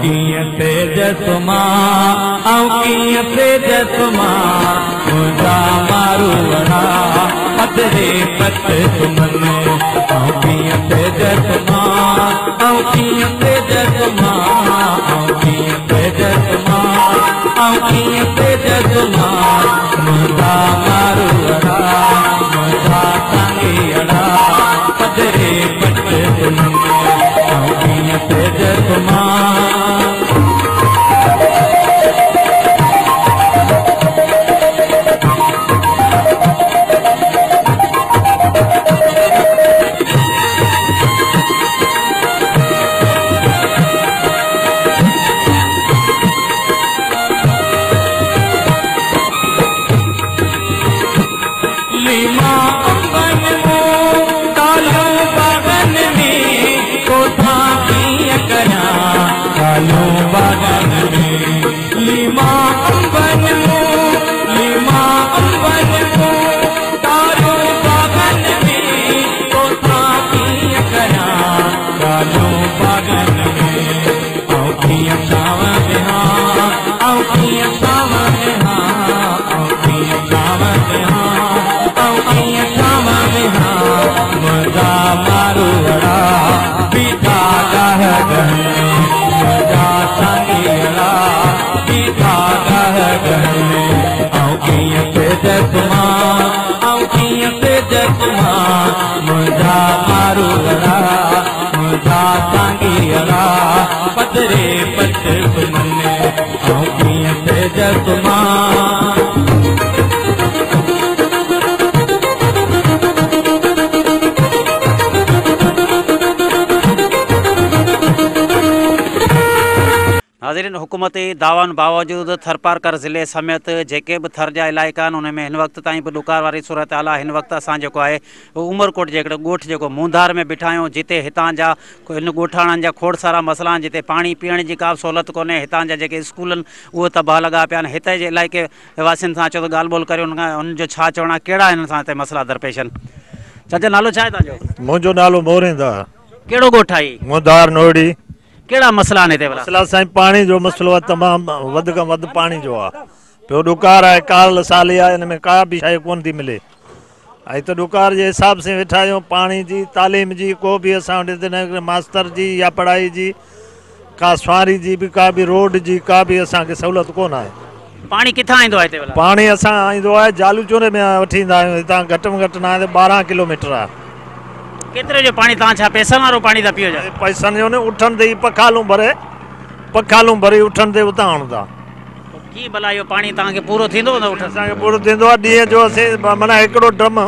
कीअं सेजसि मां, ऐं कीअं सेजसि मां, मुंहिंजा मारूअड़ा पधरे पट सुम्हनि। ऐं कीअं सेजसि मां, ऐं कीअं सेजसि मां, ऐं कीअं सेजसि मां, ऐं कीअं सेजसि मां, मुंहिंजा मारूअड़ा, मुंहिंजा साङीअड़ा पधरे पट सुम्हनि। ऐं कीअं सेजसि मां। पधरे पट सुम्हनि, ऐं कीअं सेजसि मां। नाज़रीन, हुकूमती दावाउनि बावजूद थरपारकर ज़िले समेत जेके बि थर जा इलाइक़ा आहिनि उन में हिन वक़्तु ताईं बि ॾुकार वारी सूरत हाल आहे। हिन वक़्तु असां जेको आहे उमरकोट जे हिकिड़े ॻोठ जेको मूंधार में बीठा आहियूं, जिते हितां जा हिन ॻोठाणनि जा खोड़ सारा मसइला आहिनि, जिते पाणी पीअण जी का बि सहूलियत कोन्हे, हितां जा जेके स्कूल आहिनि उहे तबाह लॻा पिया आहिनि। हिते जे इलाइक़े वासियुनि सां अचो त ॻाल्हि ॿोल करियो, उनखां उन्हनि जो छा चवणु आहे, कहिड़ा हिननि सां हिते मसइला दरपेश आहिनि। चाचा, नालो छा आहे तव्हांजो? मुंहिंजो नालो मोरेंद आहे। कहिड़ो ॻोठु आहे? मूंधार नोड़ी। कहिड़ा मसइला आहिनि हिते? मसइला साईं पाणी जो मसइलो आहे, तमामु वधि खां वधि पाणी जो आहे। ॿियो ॾुकार आहे, काल साली आहे, हिन में का बि शइ कोन थी मिले। ऐं त ॾुकार जे हिसाब सां वेठा आहियूं। पाणी जी, तालीम जी को बि असां वटि हिते न मास्तर जी या पढ़ाई जी, का सुवारी जी बि, का बि रोड जी का बि असांखे सहूलियत कोन आहे। पाणी किथां ईंदो आहे हिते? पाणी असां ईंदो आहे जालू चूरे में वठी ईंदा आहियूं। हितां घटि में घटि न आहे त 12 किलोमीटर आहे। केतिरे जो पाणी तव्हां छा पैसनि वारो पाणी था पियो? पैसनि जो न, उठनि ते ई पखालूं भरे, पखालूं भरे उठनि ते उतां आणूं था। कीअं भला इहो पाणी तव्हांखे पूरो थींदो हूंदो? उठ असांखे पूरो थींदो आहे। ॾींहं जो असीं माना हिकिड़ो ड्रम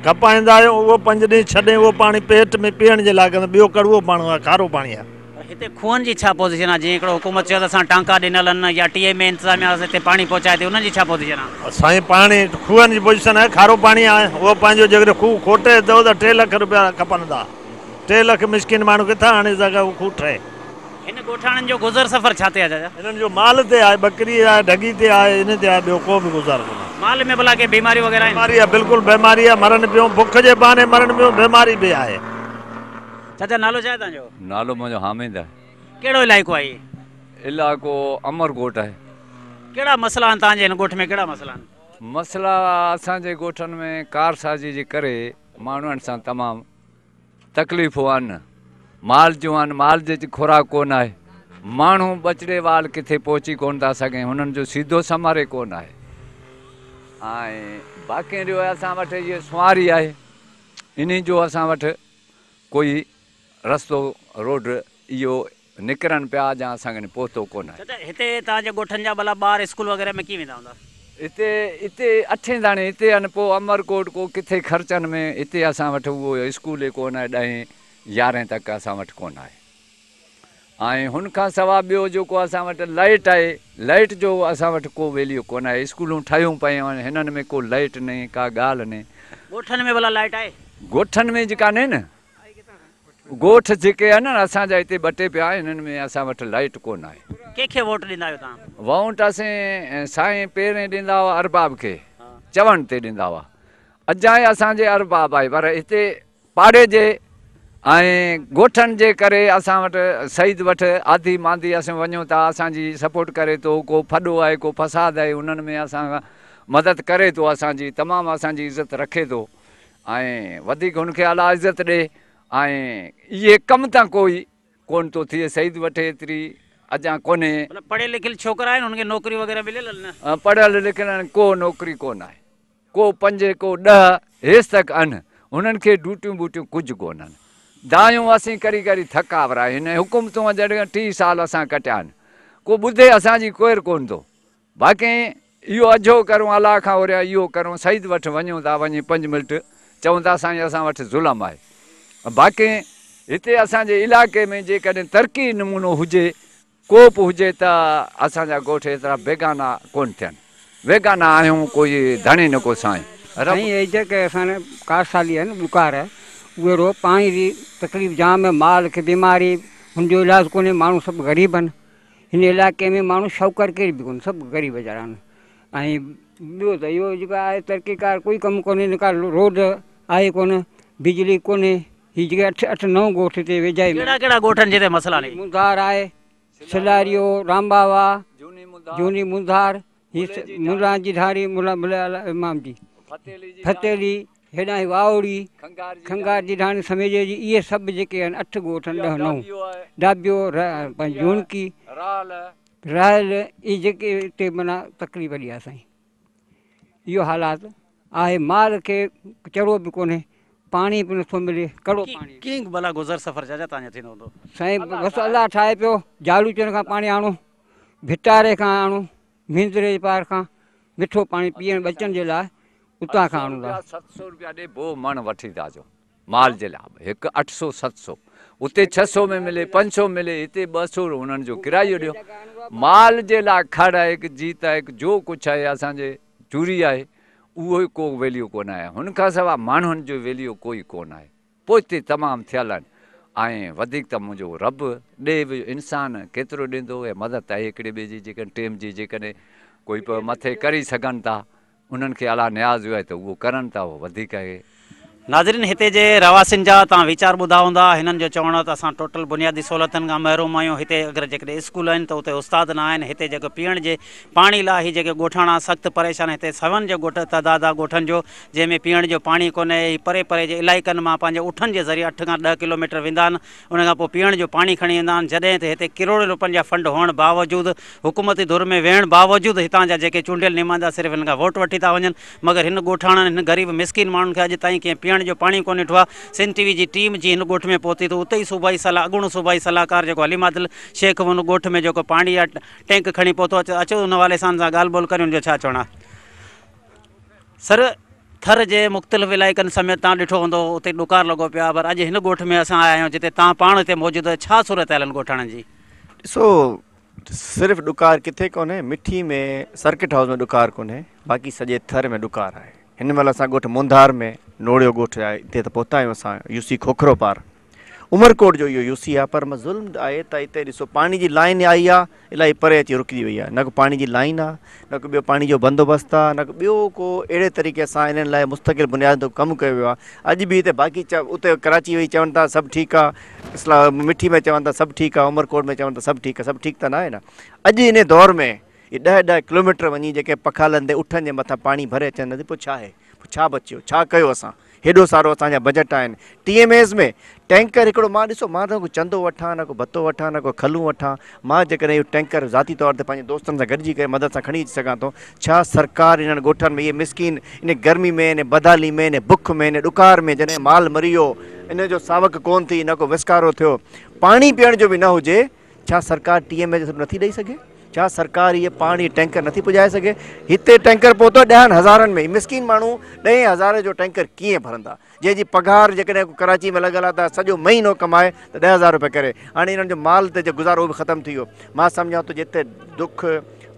खपाईंदा आहियूं, उहो 5 ॾींहं 6 ॾींहं उहो पाणी पेट में पीअण जे लाइ कंदो, ॿियो कड़ुओ पाणी आहे, खारो पाणी आहे। हिते खूहनि जी छा पोज़ीशन आहे? जीअं हिकिड़ो हुकूमत चयो त असां टांका ॾिनल आहिनि या टी एम ए इंतिज़ामिया हिते पाणी पहुचाए थी, उन्हनि जी छा पोज़ीशन आहे? साईं पाणी खूहनि जी पोज़ीशन आहे, खारो पाणी आहे। उहो पंहिंजो जेकॾहिं खूह खोटे थो त 3 लाख रुपया खपनि था। 3 लाख मिसकिन माण्हू किथां आणे सघे उहो खूह ठहे? हिन ॻोठाणनि जो गुज़र सफ़र छा ते आहे चाचा? हिननि जो माल ते आहे, बकरी आहे, ढगी ते आहे, इन ते आहे, ॿियो को बि गुज़ारो कोन्हे। माल में भला के बीमारी वग़ैरह आहिनि? बीमारी आहे, बिल्कुलु बीमारी आहे, मरनि पियूं, बुख जे बहाने मरनि पियूं, बीमारी बि आहे। चाचा, नालो छा आहे तव्हांजो? नालो मुंहिंजो हामिद आहे। कहिड़ो इलाइक़ो आहे? इलाइक़ो अमरकोट आहे। कहिड़ा मसइला आहिनि तव्हांजे हिन ॻोठ में? कहिड़ा मसइला आहिनि? मसइला असांजे ॻोठनि में कारसाज़ी जे करे माण्हुनि सां तमामु तकलीफ़ूं आहिनि। माल जूं आहिनि, माल जे ख़ुराक कोन आहे, माण्हू बचड़े वाल किथे पहुची कोन था सघनि, हुननि जो सीधो समारे कोन आहे। ऐं बाक़ी जो असां वटि इहा सुवारी आहे, इन जो असां वटि कोई रस्तो रोड इहो निकिरनि पिया या असांखे पहुतो कोन आहे। हिते तव्हांजे ॻोठनि जा भला ॿार स्कूल वग़ैरह में कीअं वेंदा हूंदा? हिते हिते 8 ताणी हिते आहिनि, पोइ अमरकोट को किथे ख़र्चनि में हिते असां वटि उहो स्कूल ई कोन आहे, 10 11 तक असां वटि कोन आहे। ऐं हुन खां सवाइ ॿियो जेको असां वटि लाइट आहे, लाइट जो असां वटि को वैल्यू कोन आहे। स्कूलूं ठहियूं पयूं आहिनि, हिननि में को लाइट न, का ॻाल्हि न। ॻोठनि में भला लाइट आहे? ॻोठनि में कान्हे न, ॻोठ जेके आहिनि न असांजा हिते ॿ टे पिया आहिनि, हिननि में असां वटि लाइट कोन आहे। कंहिंखे वोट ॾींदा आहियो तव्हां? वोट असीं साईं पहिरीं ॾींदा हुआ अरबाब खे, चवण ते ॾींदा हुआ। अॼाए असांजे अरबाब आहे, पर हिते पाड़े जे ۽ ڳوٺن جي ڪري اسان وٽ سعيد وٽ آڌي مانڌي اسين وڃون ٿا، اسان جي سپورٽ ڪري ٿو، ڪو ڦڏو آهي ڪو فساد آهي انهن ۾ اسان کان مدد ڪري ٿو، اسان جي تمام اسان جي عزت رکي ٿو ۽ وڌيڪ هن کي الله عزت ڏي ۽ اهي ڪم تان ڪوئي ڪون ٿو ٿئي، سعيد وٽ ايتري اڃا ڪونهي. مطلب پڙهيل لکيل ڇوڪرا آهن انهن کي نوڪري وغيره مليل نه؟ پڙهيل لکيل ڪو نوڪري ڪونه آهي. ڪو 5 ڪو 10 هيستڪ ان هنن کي ڊوٽيون ٻوٽيون ڪجهه ڪونهن. دانهيون اسين ڪري ڪري ٿڪا ورا هن حڪومتون جڏهن 30 سال اسان ڪٽيا آهن ڪو ٻڌي اسان جي ڪوئر ڪونه ٿو. باقي اهو اجهو ڪرون الله کان اوريان اهو ڪرون سعيد وٽ وڃون ٿا وڃي 5 منٽ چون ٿا سائين اسان وٽ ظلم آهي. باقي هتي اسان جي علائقي ۾ جيڪڏهن ترقي نمونو هجي ڪو به هجي ته اسان جا ڳوٺ ايترا بيگانا ڪونه ٿين. ويگانا آهيون ڪوئي ڌڻي نه ڪو سائين. رب. سائين اهي جيڪي اسان ڪارسالي آهن ڏڪار اهي رو پاڻي جي تڪليف جام آهي مال کي بيماري هن جو علاج ڪونهي ماڻهو سڀ غريب آهن هن علائقي ۾ ماڻهو شوڪر ڪير به ڪونهي سڀ غريب ويچارا آهن ۽ ٻيو ته اهو جيڪو آهي ترقي ڪار ڪوئي ڪم ڪونهي نه ڪا روڊ آهي ڪونه بجلي ڪونهي هي جيڪي 8 8 9 ڳوٺ هتي ويجها ڪهڙا ڪهڙا ڳوٺ آهن جتي مسئلا آهن؟ منڌار آهي، سلاريو، رامباوا، جهوني منڌار، هي ملان جي ڍاري، ملا امام جي، فتيلي، هيڏانهن هي واهوڙي، کنگار جي ڍاڻي سميجي جي، اهي سڀ جيڪي آهن 8 ڳوٺ آهن 10 9 ڊاٻيو، پنهنجي جهونڪي، راهل، اهي جيڪي هتي معنيٰ تڪليف وڏي آهي سائين. اهو حالات آهي مال کي چرو به ڪونهي پاڻي به نٿو ملي ڪڙو پاڻي. ڪيئن ڀلا گذر سفر چاچا توهان جو ٿيندو هوندو؟ سائين بس الله ٺاهي پيو جالوچن کان پاڻي آڻو ڀٽاري کان آڻو ميندري جي پار کان مٺو پاڻي پيئڻ ٻچن جي لاء اتان کان آڻون ٿا. 700 روپيا ڏي بو مڻ وٺي ٿا اچو مال جي لاء به هڪ 800 700 اتي 600 ۾ ملي 500 ملي هتي 200 انهن جو ڪرايو ڏيو مال جي لاء کڙ آهي هڪ جيت آهي هڪ جو ڪجهه آهي اسان جي چوري آهي اهو ئي ڪو ويليو ڪونه آهي هن کان سواء ماڻهن جو ويليو ڪوئي ڪونه آهي پوئتي تمام ٿيل آهن ۽ وڌيڪ ته منهنجو رب ڏي به انسان ڪيترو ڏيندو اها مدد آهي هڪڙي ٻئي جي جيڪڏهن ٽيم جي جيڪڏهن ڪوئي به مٿي ڪري سگهن ٿا انهن کي الله نياز جو آهي ته اهو ڪرن ٿا اهو وڌيڪ آهي. ناظرين هتي جي رهواسين جا توهان ويچار ٻڌا هوندا هنن جو چوڻ هو ته اسان ٽوٽل بنيادي سهولتن کان محروم آهيون هتي اگر جيڪڏهن اسڪول آهن ته اتي استاد نه آهن هتي جيڪو پيئڻ جي پاڻي لاء هي جيڪي ڳوٺاڻا سخت پريشان هتي سون جو ڳوٺ تعداد آهي ڳوٺن جو جنهن ۾ پيئڻ جو پاڻي ڪونهي هي پري پري جي علائقن مان پنهنجي اٺن جي ذريعي 8 کان 10 ڪلوميٽر ويندا آهن ان کان پوء پيئڻ جو پاڻي کڻي ايندا آهن جڏهن ته هتي ڪروڙين روپين جا فنڊ هئڻ باوجود حڪومتي ڌر ۾ ويهڻ باوجود هتان جا جيڪي چونڊيل نمائندا صرف هن کان ووٽ وٺي ٿا وڃن مگر هن ڳوٺاڻن هن غريب مسڪين ماڻهن کي اڄ تائين ڪنهن پيئڻ جو پاڻي ڪونه ڏٺو آهي سنڌ ٽي وي جي ٽيم جي هن ڳوٺ ۾ پهتي ته اتي ئي صوبائي صلاح اڳوڻو صوبائي صلاحڪار جيڪو حليم عادل شيخ به هن ڳوٺ ۾ جيڪو پاڻي جا ٽينڪ کڻي پهتو اچو ان حوالي سان هن سان ڳالهه ٻولهه ڪريون هن جو ڇا چوڻ آهي سر ٿر جي مختلف علائقن سميت توهان ڏٺو هوندو اتي ڏڪار لڳو پيو آهي پر اڄ هن ڳوٺ ۾ اسان آيا آهيون جتي توهان پاڻ هتي موجود آهيو ڇا صورتحال آهن ڳوٺاڻن جي؟ ڏسو صرف ڏڪار ڪٿي ڪونهي مٺي ۾ سرڪٽ هائوس ۾ ڏڪار ڪونهي باقي سڄي ٿر ۾ ڏڪار آهي هن مهل اسان ڳوٺ مونڌار ۾ نوڙيو ڳوٺ آهي اتي ته پهتا آهيون اسان يو سي کوکرو پار عمرڪوٽ جو اهو يو سي آهي پر ظلم آهي ته هتي ڏسو پاڻي جي لائين آئي آهي الاهي پري اچي رڪجي وئي آهي نه ڪو پاڻي جي لائين آهي نه ڪو ٻيو پاڻي جو بندوبست آهي نه ڪو ٻيو ڪو اهڙي طريقي سان انهن لاء مستقل بنياد تي ڪم ڪيو ويو آهي اڄ به هتي باقي اتي ڪراچي ويهي چون ٿا سڀ ٺيڪ آهي اسلام مٺي ۾ چون ٿا سڀ ٺيڪ آهي عمرڪوٽ ۾ چون ٿا سڀ ٺيڪ آهي سڀ ٺيڪ ته ناهي نه اڄ ان دور ۾ اهي 10 10 ڪلوميٽر وڃي جيڪي پکالن تي اٺن جي مٿان پاڻي ڀري اچن ٿا پوء ڇا آهي پوء ڇا بچيو ڇا ڪيو اسان هيڏو سارو اسان جا بجيٽ آهن ٽي ايم ايز ۾ ٽينڪر هڪڙو مان ڏسو مان نه ڪو چندو وٺان نه ڪو ڀتو وٺان نه ڪو کلون وٺان مان جيڪڏهن اهو ٽينڪر ذاتي طور تي پنهنجي دوستن سان گڏجي ڪري مدد سان کڻي اچي سگهان ٿو ڇا سرڪار انهن ڳوٺن ۾ اهي مسڪين ان گرمي ۾ ان بدحالي ۾ ان بک ۾ ان ڏڪار ۾ جڏهن مال مري ويو ان جو ساوڪ ڪون ٿي نه ڪو وسڪارو ٿيو پاڻي پيئڻ جو به نه هجي ڇا سرڪار ٽي ايم اي جو نٿي ڏئي سگهي؟ ڇا سرڪار هيء پاڻي ٽينڪر نٿي پڄائي سگهي؟ هتي ٽينڪر پهتو 10 هزارن ۾ مسڪين ماڻهو 10 هزار جو ٽينڪر ڪيئن ڀرندا؟ جنهن جي پگهار جيڪڏهن ڪراچي ۾ لڳل آهي ته سڄو مهينو ڪمائي ته 10 هزار روپيا ڪري هاڻي انهن جو مال تي جو گذارو اهو به ختم ٿي ويو. مان سمجهان ٿو جتي دک،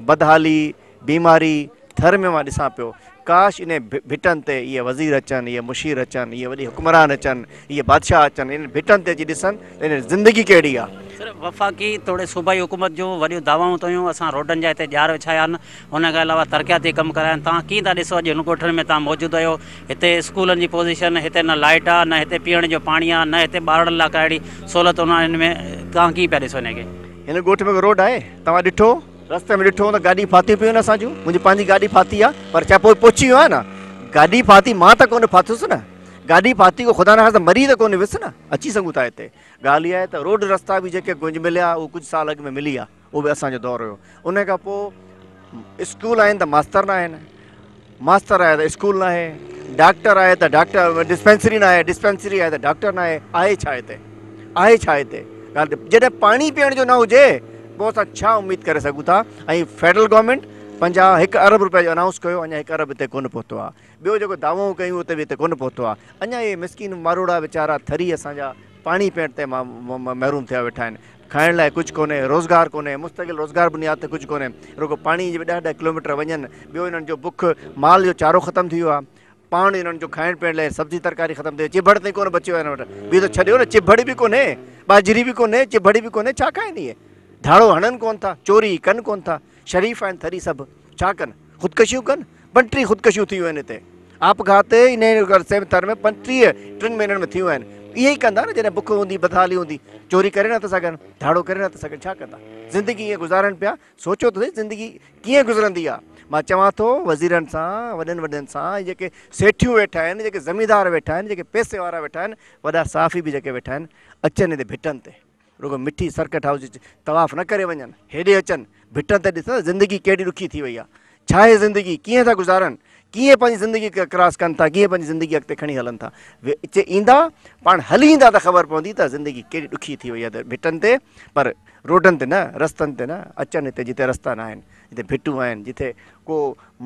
بدحالي، بيماري ٿر ۾ مان ڏسان پيو ڪاش انهي ڀٽن تي اهي وزير اچن اهي مشير اچن اهي وڏي حڪمران اچن اهي بادشاهه اچن انهن ڀٽن تي اچي ڏسن ته انهن زندگي ڪهڙي آهي. سر وفاقي توڙي صوبائي حڪومت جون وڏيون دعوائون ته هيون اسان روڊن جا هتي ڄار وڇايا آهن ان کان علاوه ترقياتي ڪم ڪرايا آهن توهان ڪيئن ٿا ڏسو اڄ هن ڳوٺن ۾ توهان موجود آهيو هتي اسڪولن جي پوزيشن هتي نه لائٽ آهي نه هتي پيئڻ جو پاڻي آهي نه هتي ٻارڙن لاء ڪا اهڙي سهولت هن ۾ توهان ڪيئن پيا ڏسو ان کي. هن ڳوٺ ۾ ڪو روڊ آهي توهان ڏٺو رستي ۾ ڏٺو هوندو گاڏي ڦاٿيون پيون آهن اسان جون منهنجي پنهنجي گاڏي ڦاٿي آهي پر ڇا پوء پهچي ويو آهيان نه گاڏي ڦاٿي مان ته ڪونه ڦاٿس نه گاڏي ڦاٿي ڪو خدا نخواسته مري ته ڪونه ويس نه اچي سگهون ٿا هتي ڳالهه اها آهي ته روڊ رستا به جيڪي ڪجهه مليا اهو ڪجهه سال اڳ ۾ ملي ويا اهو به اسان جو دور هيو ان کان پوء اسڪول آهن ته ماستر نه آهن ماستر آهي ته اسڪول نه آهي ڊاڪٽر آهي ته ڊاڪٽر ڊسپينسري نه آهي ڊسپينسري آهي ته ڊاڪٽر نه آهي آهي ڇا هتي آهي ڇا هتي ڳالهه جڏهن پاڻي پيئڻ جو نه هجي پوء اسان ڇا اميد ڪري سگهون ٿا ۽ فيڊرل گورنمينٽ 51 ارب روپيا جو انائونس ڪيو اڃا 1 ارب هتي ڪونه پهتو آهي ٻيو جيڪو دعوائون ڪيون اتي به هتي ڪونه پهتو آهي اڃا اهي مسڪين ماروئڙا ويچارا ٿري اسان جا پاڻي پيئڻ تي محروم ٿيا ويٺا آهن کائڻ لاء ڪجهه ڪونهي روزگار ڪونهي مستقل روزگار بنياد تي ڪجهه ڪونهي رڳو پاڻي جي به ڏهه ڏهه ڪلوميٽر وڃن ٻيو انهن جو بک مال جو چارو ختم ٿي ويو آهي پاڻ انهن جو کائڻ پيئڻ لاء سبزي ترڪاري ختم ٿي وئي چڀڙ تائين ڪونه بچيو آهي انهن وٽ ٻيو ته ڇڏيو نه چڀڙ به ڪونهي ٻاجهري به ڪونهي چڀڙ به ڪونهي ڇا کائن اهي ڌاڙو هڻن ڪونه ٿا چوري ڪن ڪونه ٿا شريف آهن ٿري سڀ ڇا ڪن خودڪشيون ڪن 35 خودڪشيون ٿيون آهن هتي آپگهات انهي عرصي ۾ ٿر ۾ 35 ٽن مهينن ۾ ٿيون آهن اهي ئي ڪندا نه جڏهن بک هوندي بدحالي هوندي چوري ڪري نٿا سگهن ڌاڙو ڪري نٿا سگهن ڇا ڪندا زندگي ائين گذارن پيا سوچو ته سهي زندگي ڪيئن گذرندي آ مان چوان ٿو وزيرن سان وڏن وڏن سان جيڪي سيٺيون ويٺا آهن جيڪي زميندار ويٺا آهن جيڪي پئسي وارا ويٺا آهن وڏا صحافي به جيڪي ويٺا آهن اچن هتي ڀٽن تي رڳو مٺي سرڪٽ هائوس جي طواف نه ڪري وڃن، هيڏي اچن، ڀٽن تي ڏسن ته زندگي ڪهڙي ڏکي ٿي وئي آهي، ڇا آهي زندگي، ڪيئن ٿا گذارن، ڪيئن پنهنجي زندگي ڪراس ڪن ٿا، ڪيئن پنهنجي زندگي اڳتي کڻي هلن ٿا. چي ايندا، پاڻ هلي ايندا ته خبر پوندي ته زندگي ڪهڙي ڏکي ٿي وئي آهي ڀٽن تي، پر روڊن تي نه، رستن تي نه، اچن هتي جتي رستا نه آهن، جتي ڀٽون آهن، جتي ڪو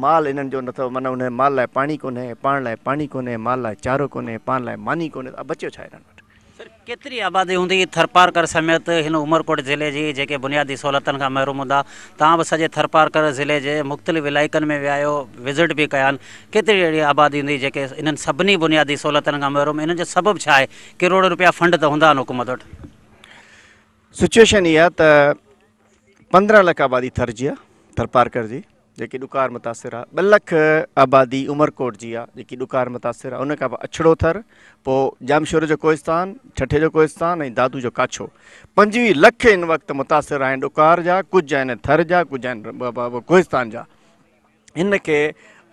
مال انهن جو نٿو، معنيٰ انهن مال لاء پاڻي ڪونهي، پاڻ لاء پاڻي ڪونهي، مال لاء چارو ڪونهي، پاڻ لاء ماني ڪونهي ته بچيو ڇا انهن وٽ؟ سر ڪيتري آبادي هوندي ٿرپارڪر سميت هن عمرڪوٽ ضلعي جي جيڪي بنيادي سهولتن کان محروم هوندا توهان به سڄي ٿرپارڪر ضلعي جي مختلف علائقن ۾ ويا آهيو وزٽ به ڪيا آهن ڪيتري اهڙي آبادي هوندي جيڪي انهن سڀني بنيادي سهولتن کان محروم انهن جو سبب ڇا آهي ڪروڙين روپيا فنڊ ته هوندا آهن حڪومت وٽ. سچوئيشن اها ته 15 لک آبادي ٿر جي آ ٿرپارڪر جي جيڪي ڏڪار متاثر آ 2 لک آبادي عمرڪوٽ جي آ جيڪي ڏڪار متاثر آ ان کان پوء اڇڙو ٿر پوء ڄامشوري جو ڪوهستان ٺٽي جو ڪوهستان ۽ دادو جو ڪاڇو 25 لک هن وقت متاثر آهن ڏڪار جا ڪجهه آهن ٿر جا ڪجهه آهن ڪوهستان جا هن کي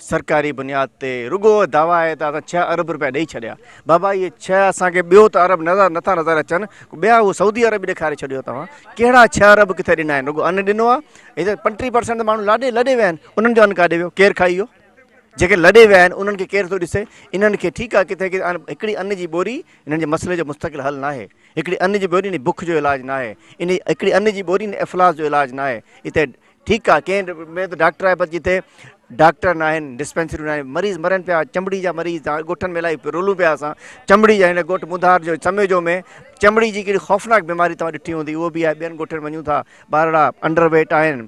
سرڪاري بنياد تي رڳو دعويٰ آهي ته اسان ڇهه ارب روپيا ڏئي ڇڏيا بابا اهي ڇهه اسان کي ٻيو ته ارب نظر نٿا نظر اچن ٻيا اهو سعودي عرب به ڏيکاري ڇڏيو توهان ڪهڙا ڇهه ارب ڪٿي ڏنا آهن رڳو ان ڏنو آهي هي ته 35% ماڻهو لاڏي لڏي ويا آهن انهن جو ان ڪاڏي ويو ڪير کائي ويو جيڪي لڏي ويا آهن انهن کي ڪير ٿو ڏسي انهن کي ٺيڪ آهي ڪٿي ڪٿي هڪڙي ان جي ٻوري انهن جي مسئلي جو مستقل حل ناهي هڪڙي ان جي ٻوري ان بک جو علاج ناهي ان هڪڙي ان جي ٻوري ان افلاس جو علاج ناهي هتي ٺيڪ آ ڪنهن ۾ ته ڊاڪٽر آهي پر جتي ڊاڪٽر نه آهن ڊسپينسريون نه آهن مريض مرن پيا چمڙي جا مريض ڳوٺن ۾ الاهي رلون پيا اسان چمڙي جا هن ڳوٺ مڌار جو سميجو ۾ چمڙي جي ڪهڙي خوفناڪ بيماري توهان ڏٺي هوندي اهو به آهي ٻين ڳوٺن وڃون ٿا ٻارڙا انڊر ويٽ آهن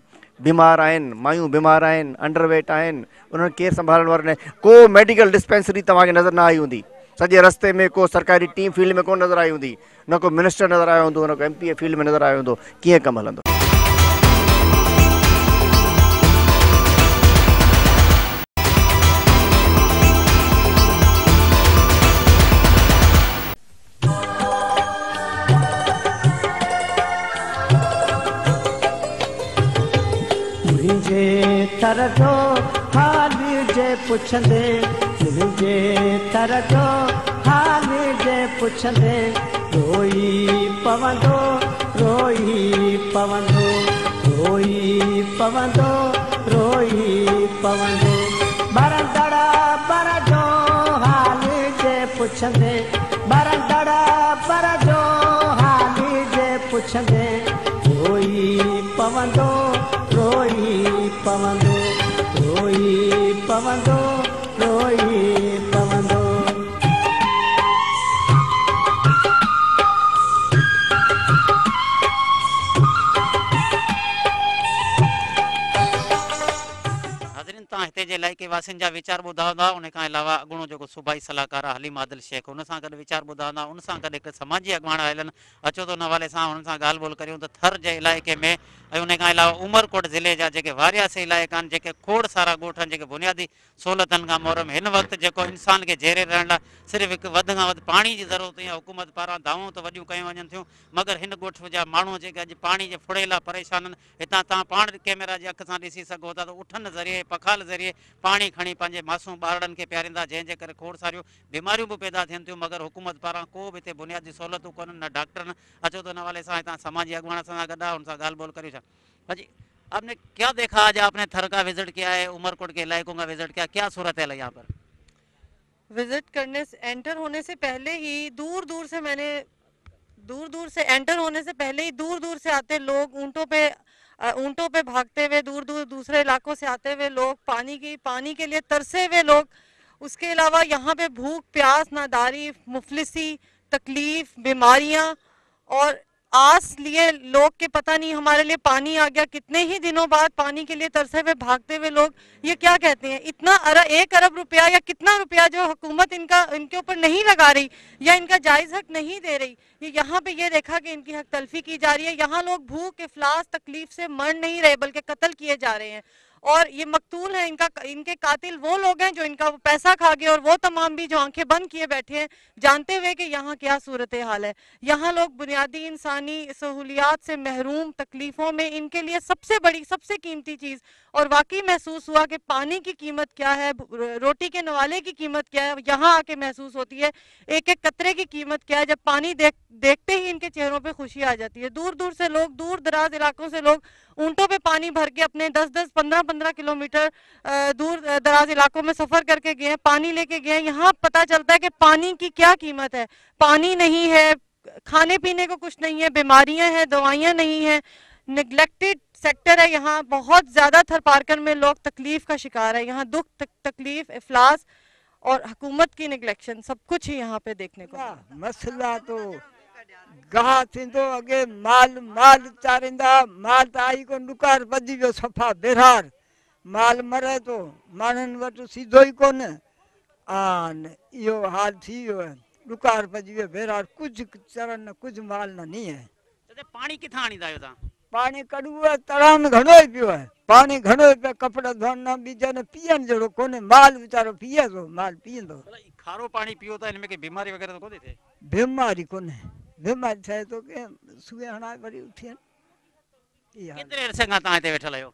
بيمار آهن مايون بيمار آهن انڊر ويٽ آهن انهن کي ڪير سنڀالڻ وارو ناهي ڪو ميڊيڪل ڊسپينسري توهان کي نظر نه آئي هوندي سڄي رستي ۾ ڪو سرڪاري ٽيم فيلڊ ۾ ڪونه نظر آئي هوندي نه ڪو منسٽر نظر آيو هوندو نه ڪو ايم پي اي فيلڊ ۾ نظر آيو هوندو ڪيئن ڪم هلندو. منهنجي ٿر جو حال جي پڇندي منهنجي ٿر جو حال جي پڇندي روئي پوندو روئي پوندو روئي پوندو روئي پوندو ٻرندڙ بر جو حال جي پڇندي ٻرندڙ بر جو حال جي پڇندي روئي پوندو روئي پوندو روئي پوندو روئي پوندو. ناظرين توهان هتي جي علائقي واسين جا ويچار ٻڌا هوندا، ان کان علاوه اڳوڻو جيڪو صوبائي صلاحڪار آهي حليم عادل شيخ ان سان گڏ ويچار ٻڌا هوندا، ان سان گڏ هڪ سماجي اڳواڻ آيل آهن، اچو ته ان حوالي سان انهن سان ڳالهه ٻولهه ڪريون ته ٿر جي علائقي ۾ ۽ ان کان علاوه عمرڪوٽ ضلعي جا جيڪي وارياسي علائقا آهن، جيڪي کوڙ سارا ڳوٺ آهن جيڪي بنيادي سهولتن کان محروم هن وقت جيڪو انسان کي جيئري رهڻ لاء صرف هڪ وڌ کان وڌ پاڻي جي ضرورت هئي ۽ حڪومت پاران دانهون ته وڏيون ڪيون وڃن ٿيون مگر هن ڳوٺ جا ماڻهو جيڪي اڄ پاڻي جي ڦڙي لاء پريشان آهن هتان توهان پاڻ ڪئميرا جي اک سان ڏسي سگهو ٿا ته اٺن ذريعي پخال ذريعي پاڻي کڻي پنهنجي معصوم ٻارڙن کي پياريندا جنهن جي ڪري کوڙ ساريون بيماريون به پيدا ٿين ٿيون مگر حڪومت پاران ڪو به هتي بنيادي سهولتون ڪونهن نه ڊاڪٽر نه اچو ته ان حوالي سان هتان سماجي اڳواڻ اسان سان گڏ آهي ان سان ڳالهه ٻولهه ڪريون ڇا حاجي آپ ني ڪيا ديکا آج آپ ني ٿر ڪا وزٽ ڪيا هي عمرڪوٽ ڪي علائقون ڪا وزٽ ڪيا ڪيا صورت حال هي يهان پر. وزٽ ڪرني انٽر هوني سي پهلي هي دور دور سي مين ني دور دور سي انٽر هوني سي پهلي هي دور دور سي آتي لوگ اونٽو پي اونٽو پي ڀاگتي هوئي دور دور دوسري علاقو سي آتي هوئي لوگ پاني ڪي پاني ڪي لئي ترسي هوئي لوگ اس ڪي علاوه يهان پي ڀوک پياس ناداري مفلسي تڪليف بيماريان اور آس ليئي لوگ ڪي پتا نهين هماري لئي پاني آ گيا ڪتني هي دنون بعد پاني ڪي لئي ترسي هوئي ڀاگتي هوئي لوگ يي ڪيا ڪهتي هين اتنا ايڪ ارب روپيا يا ڪتنا روپيا جو حڪومت ان ڪا ان ڪي اوپر نهين لگا رهي يا ان ڪا جائز حق نهين the رهي يي يهان پي يي ديکا ڪي ان ڪي حق تلفي ڪي جا رهي هي يهان لوگ ڀوک افلاس تڪليف سي مر نهين رهي بلڪه قتل ڪيئي جا رهي هين اور يي مقتول هين ان ڪا ان ڪي قاتل وو لوگ هين جو ان ڪا پيسا کا گئي اور وو تمام بهي جو آنکين بند ڪيئي بيٺي هين جانتي هوئي ڪي يهان ڪيا صورت حال هي يهان لوگ بنيادي انساني سهوليات سي محروم تڪليفون ۾ ان ڪي ليي سب سي بڙي سب سي قيمتي چيز اور واقعي محسوس هوا ڪي پاني ڪي قيمت ڪيا هي روٽي ڪي نوالي ڪي قيمت ڪيا هي يهان آ ڪي محسوس هوتي هي ايڪ ايڪ قطري ڪي قيمت ڪيا هي جب پاني ديک ديکتي هي ان ڪي چهرون پي خوشي آ جاتي هي دور دور سي لوگ دور دراز علاقون سي لوگ اونٽو پي پاني ڀر ڪي اپني دس دس پندره پندره ڪلوميٽر دور دراز علاقو مين سفر ڪر ڪي گئي هين پاني لي ڪي گئي هين يهان پتا چلتا هي ڪي پاني ڪي ڪيا قيمت هي پاني نهين هي کاني پيني ڪو ڪڇ نهين هي بيماريان هين دوائيان نهين هين نگليڪٽيڊ سيڪٽر هي يهان بهت زياده ٿرپارڪر مين لوگ تڪليف ڪا شڪار هي يهان دک تڪليف افلاس اور حڪومت ڪي نگليڪشن سب ڪڇ هي يهان پي ديکني ڪو ملتا. مسئلا تو گاهه ٿيندو اڳي مال مال چاريندا مال ته آئي ڪونه ڏڪار پئجي ويو صفا بيرهار مال مري ٿو ماڻهن وٽ سيڌو ئي ڪونه آن اهو حال ٿي ويو آهي ڏڪار پئجي ويو بيرهار ڪجهه چرن نه ڪجهه مال نه نينهن. چچا پاڻي ڪٿان آڻيندا آهيو توهان؟ پاڻي ڪڙو آهي تڙاء ۾ گهڻو ئي پيو آهي پاڻي گهڻو ئي پيو ڪپڙا ڌوئڻ نه ٻيجن نه پيئڻ جهڙو ڪونهي مال ويچارو پيئي ٿو مال پيئندو. ڀلا هي کارو پاڻي پيئو ٿا ان ۾ ڪي بيماري وغيره ته ڪونه ٿي ٿئي؟ بيماري ڪونهي بيماري ٿئي ٿو ڪي سوئي هڻائي وري اٿي اها ڪيتري عرصي کان توهان هتي ويٺل آهيو؟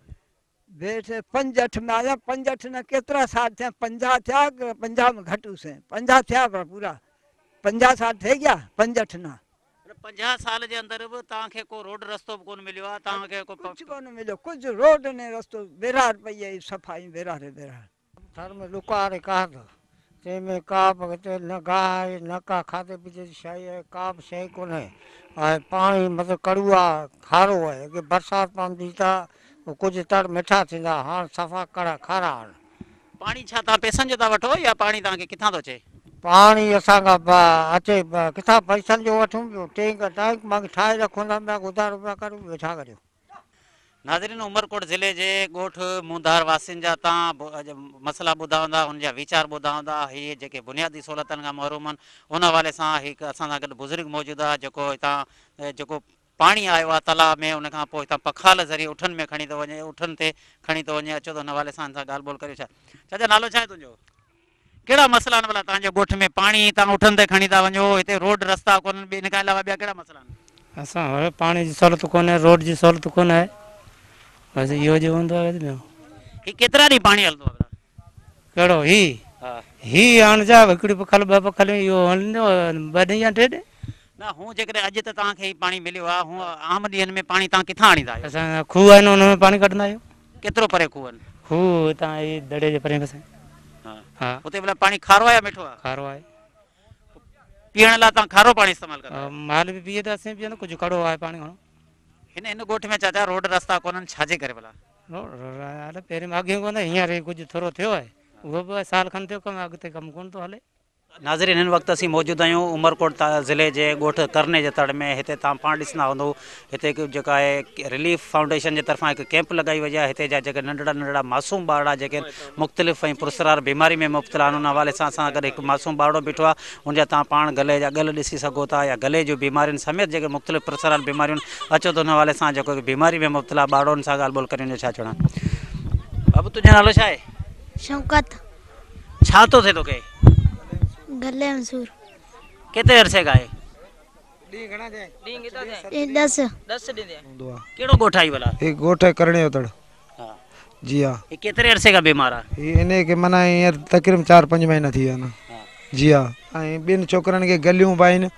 ويٺ پنج اٺ ۾ آيا پنج اٺ نه ڪيترا سال ٿيا 50 ٿيا 50 ۾ گهٽ هوسين 50 ٿيا پر پورا 50 سال ٿي گيا پنج اٺ نه. مطلب 50 سال جي اندر به توهان کي ڪو روڊ رستو به ڪونه مليو آهي توهان کي ڪو. ڪجهه ڪونه مليو ڪجهه روڊ نه رستو بيرار پئي آهي صفا ائين بيرار ئي بيرار. ٿر ۾ ڏڪار ڪاهه تنهن ۾ ڪا به هتي نه گاهه آهي نه ڪا کاڌي پيتي جي شيء آهي، ڪا به شيء ڪونهي ۽ پاڻي مطلب ڪڙو آهي، کارو آهي. اڳي برسات پوندي ته ڪجهه تڙ مٺا ٿيندا، هاڻ صفا ڪڙا کارا آهن. پاڻي ڇا توهان پئسن جو ٿا وٺو يا پاڻي توهان کي ڪٿان ٿو اچي؟ پاڻي اسان کان اچي ڪٿان پئسن جو وٺون ٻيو ٽينڪ ٽانڪ مانڪ ٺاهي رکون ٿا ٻيا گذارو پيا ڪريون ٻيو ڇا ڪريون. ناظرين عمرڪوٽ ضلعي جي ڳوٺ مونڌار واسين جا تان مسئلا ٻڌا هوندا انهن جا ويچار ٻڌا هوندا هي جيڪي بنيادي سهولتن کان محروم آهن ان حوالي سان هڪ اسان سان گڏ بزرگ موجود آهي جيڪو هتان جيڪو پاڻي آيو آهي تلاء ۾ ان کان پوء هتان پکال ذريعي اٺن ۾ کڻي ٿو وڃي اٺن تي کڻي ٿو وڃي اچو ته ان حوالي سان هن سان ڳالهه ٻولهه ڪريون ڇا چاچا نالو ڇا آهي تنهنجو؟ ڪهڙا مسئلا آهن ڀلا توهان جي ڳوٺ ۾ پاڻي توهان اٺن تي کڻي ٿا وڃو هتي روڊ رستا ڪونهن ٻي ان کان علاوه ٻيا ڪهڙا مسئلا آهن. اسان وٽ پاڻي جي سهولت ڪونهي روڊ جي سهولت ڪونهي بس اهو جو هوندو آهي ٻيو. هي ڪيترا ڏينهن پاڻي هلندو آهي ڀلا. ڪهڙو هي هي هاڻ ڇا هڪڙي پکل ٻه پکل اهو هلندو ٻه ڏينهن يا ٽي ڏينهن. نه هون جيڪڏهن اڄ ته توهان کي هي پاڻي مليو آهي هون عام ڏينهن ۾ پاڻي توهان ڪٿان آڻيندا آهيو. اسان جا کوهه آهن ان ۾ پاڻي ڪڍندا آهيون. ڪيترو پري کوهه آهن؟ کوهه هتان هي دڙي جي پرين پاسي. ها اتي ڀلا پاڻي کارو آهي يا مٺو آهي؟ کارو آهي. پيئڻ لاء توهان کارو پاڻي استعمال ڪندا آهيو؟ مال به پيئي ته اسين به پيئندا ڪجهه ڪڙو آهي پاڻي گهڻو. هن هن ڳوٺ ۾ چاچا روڊ رستا ڪونهن ڇا جي ڪري ڀلا؟ روڊ پهرين ماڳهين ڪونه هينئر هي ڪجهه ٿورو ٿيو آهي اهو به سال کن ٿيو ڪم اڳتي ڪم ڪونه ٿو هلي. ناظرين هن وقت اسين موجود آهيون عمرڪوٽ ضلعي جي ڳوٺ ڪرني جي تڙ ۾ هتي توهان پاڻ ڏسندا هوندو هتي هڪ جيڪا آهي رليف فائونڊيشن جي طرفان هڪ ڪيمپ لڳائي وئي آهي هتي جا جيڪي ننڍڙا ننڍڙا معصوم ٻارڙا جيڪي مختلف ۽ پراسرار بيماري ۾ مبتلا آهن ان حوالي سان اسان سان گڏ هڪ معصوم ٻارڙو بيٺو آهي ان جا توهان پاڻ گلي جا ڳل ڏسي سگهو ٿا يا گلي جون بيمارين سميت جيڪي مختلف پراسرار بيماريون اچو ته ان حوالي سان جيڪو هڪ بيماري ۾ مبتلا ٻارڙو ان سان ڳالهه ٻولهه ڪريون جو ڇا چوڻ آهي بابو تنهنجو نالو ڇا آهي؟ شوڪت. ڇا ٿو ٿئي توکي؟ گلي ۾ سور. ڪيتري عرصي کان آهي؟ ڏينهن ڏس. ڪهڙو ڳوٺ آهي ڀلا؟ هي ڳوٺ آهي ڪرڻي جو تڙ. جي ها. هي ڪيتري عرصي کان بيمار آهي؟ هي انهي کي معنيٰ هينئر تقريبن چار پنج مهينا ٿي ويا آهن. جي ها. ۽ ٻن ڇوڪرن کي گليون به آهن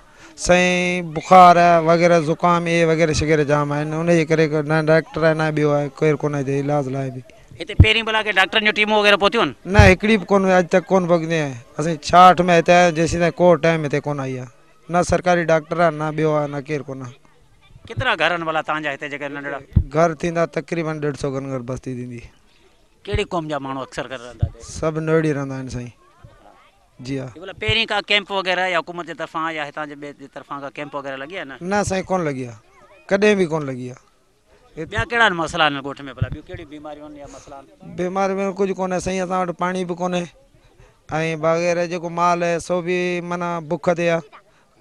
سائين بخار وغيره زڪام اهي وغيره شغيره جام آهن انهي جي ڪري نه ڊاڪٽر آهي نه ٻيو آهي ڪير ڪونه هتي علاج لاء به. هتي پهرين ڀلا ڪي ڊاڪٽرن جون ٽيمون وغيره پهتيون آهن؟ نه هڪڙي به ڪونه اڄ تڪ ڪونه پڳندي آهي اسين 66 ۾ هتي آيا آهيون جيسين تائين ڪو ٽيم هتي ڪونه آئي آهي نه سرڪاري ڊاڪٽر آهي نه ٻيو آهي نه ڪير ڪونه آهي. ڪيترا گهر آهن ڀلا توهان جا هتي جيڪي ننڍڙا؟ گهر ٿيندا تقريبن ڏيڍ سو کن گهر بستي ٿيندي. ڪهڙي قوم جا ماڻهو اڪثر ڪري رهندا هتي؟ سڀ نوڙي رهندا آهن سائين جي ها. هي ڀلا پهرين ڪا ڪيمپ وغيره يا حڪومت جي طرفان يا هتان جي ٻئي جي طرفان ڪا ڪيمپ وغيره لڳي آهي نه؟ نه سائين ڪونه لڳي آهي ڪڏهن به ڪونه لڳي آهي. ٻيا ڪهڙا مسئلا آهن ڳوٺ ۾ ڀلا ٻيون ڪهڙيون بيماريون آهن يا مسئلا آهن؟ بيماري ۾ ڪجهه ڪونهي سائين اسان وٽ پاڻي به ڪونهي ۽ وغيره جيڪو مال آهي سو به معنيٰ بک تي آهي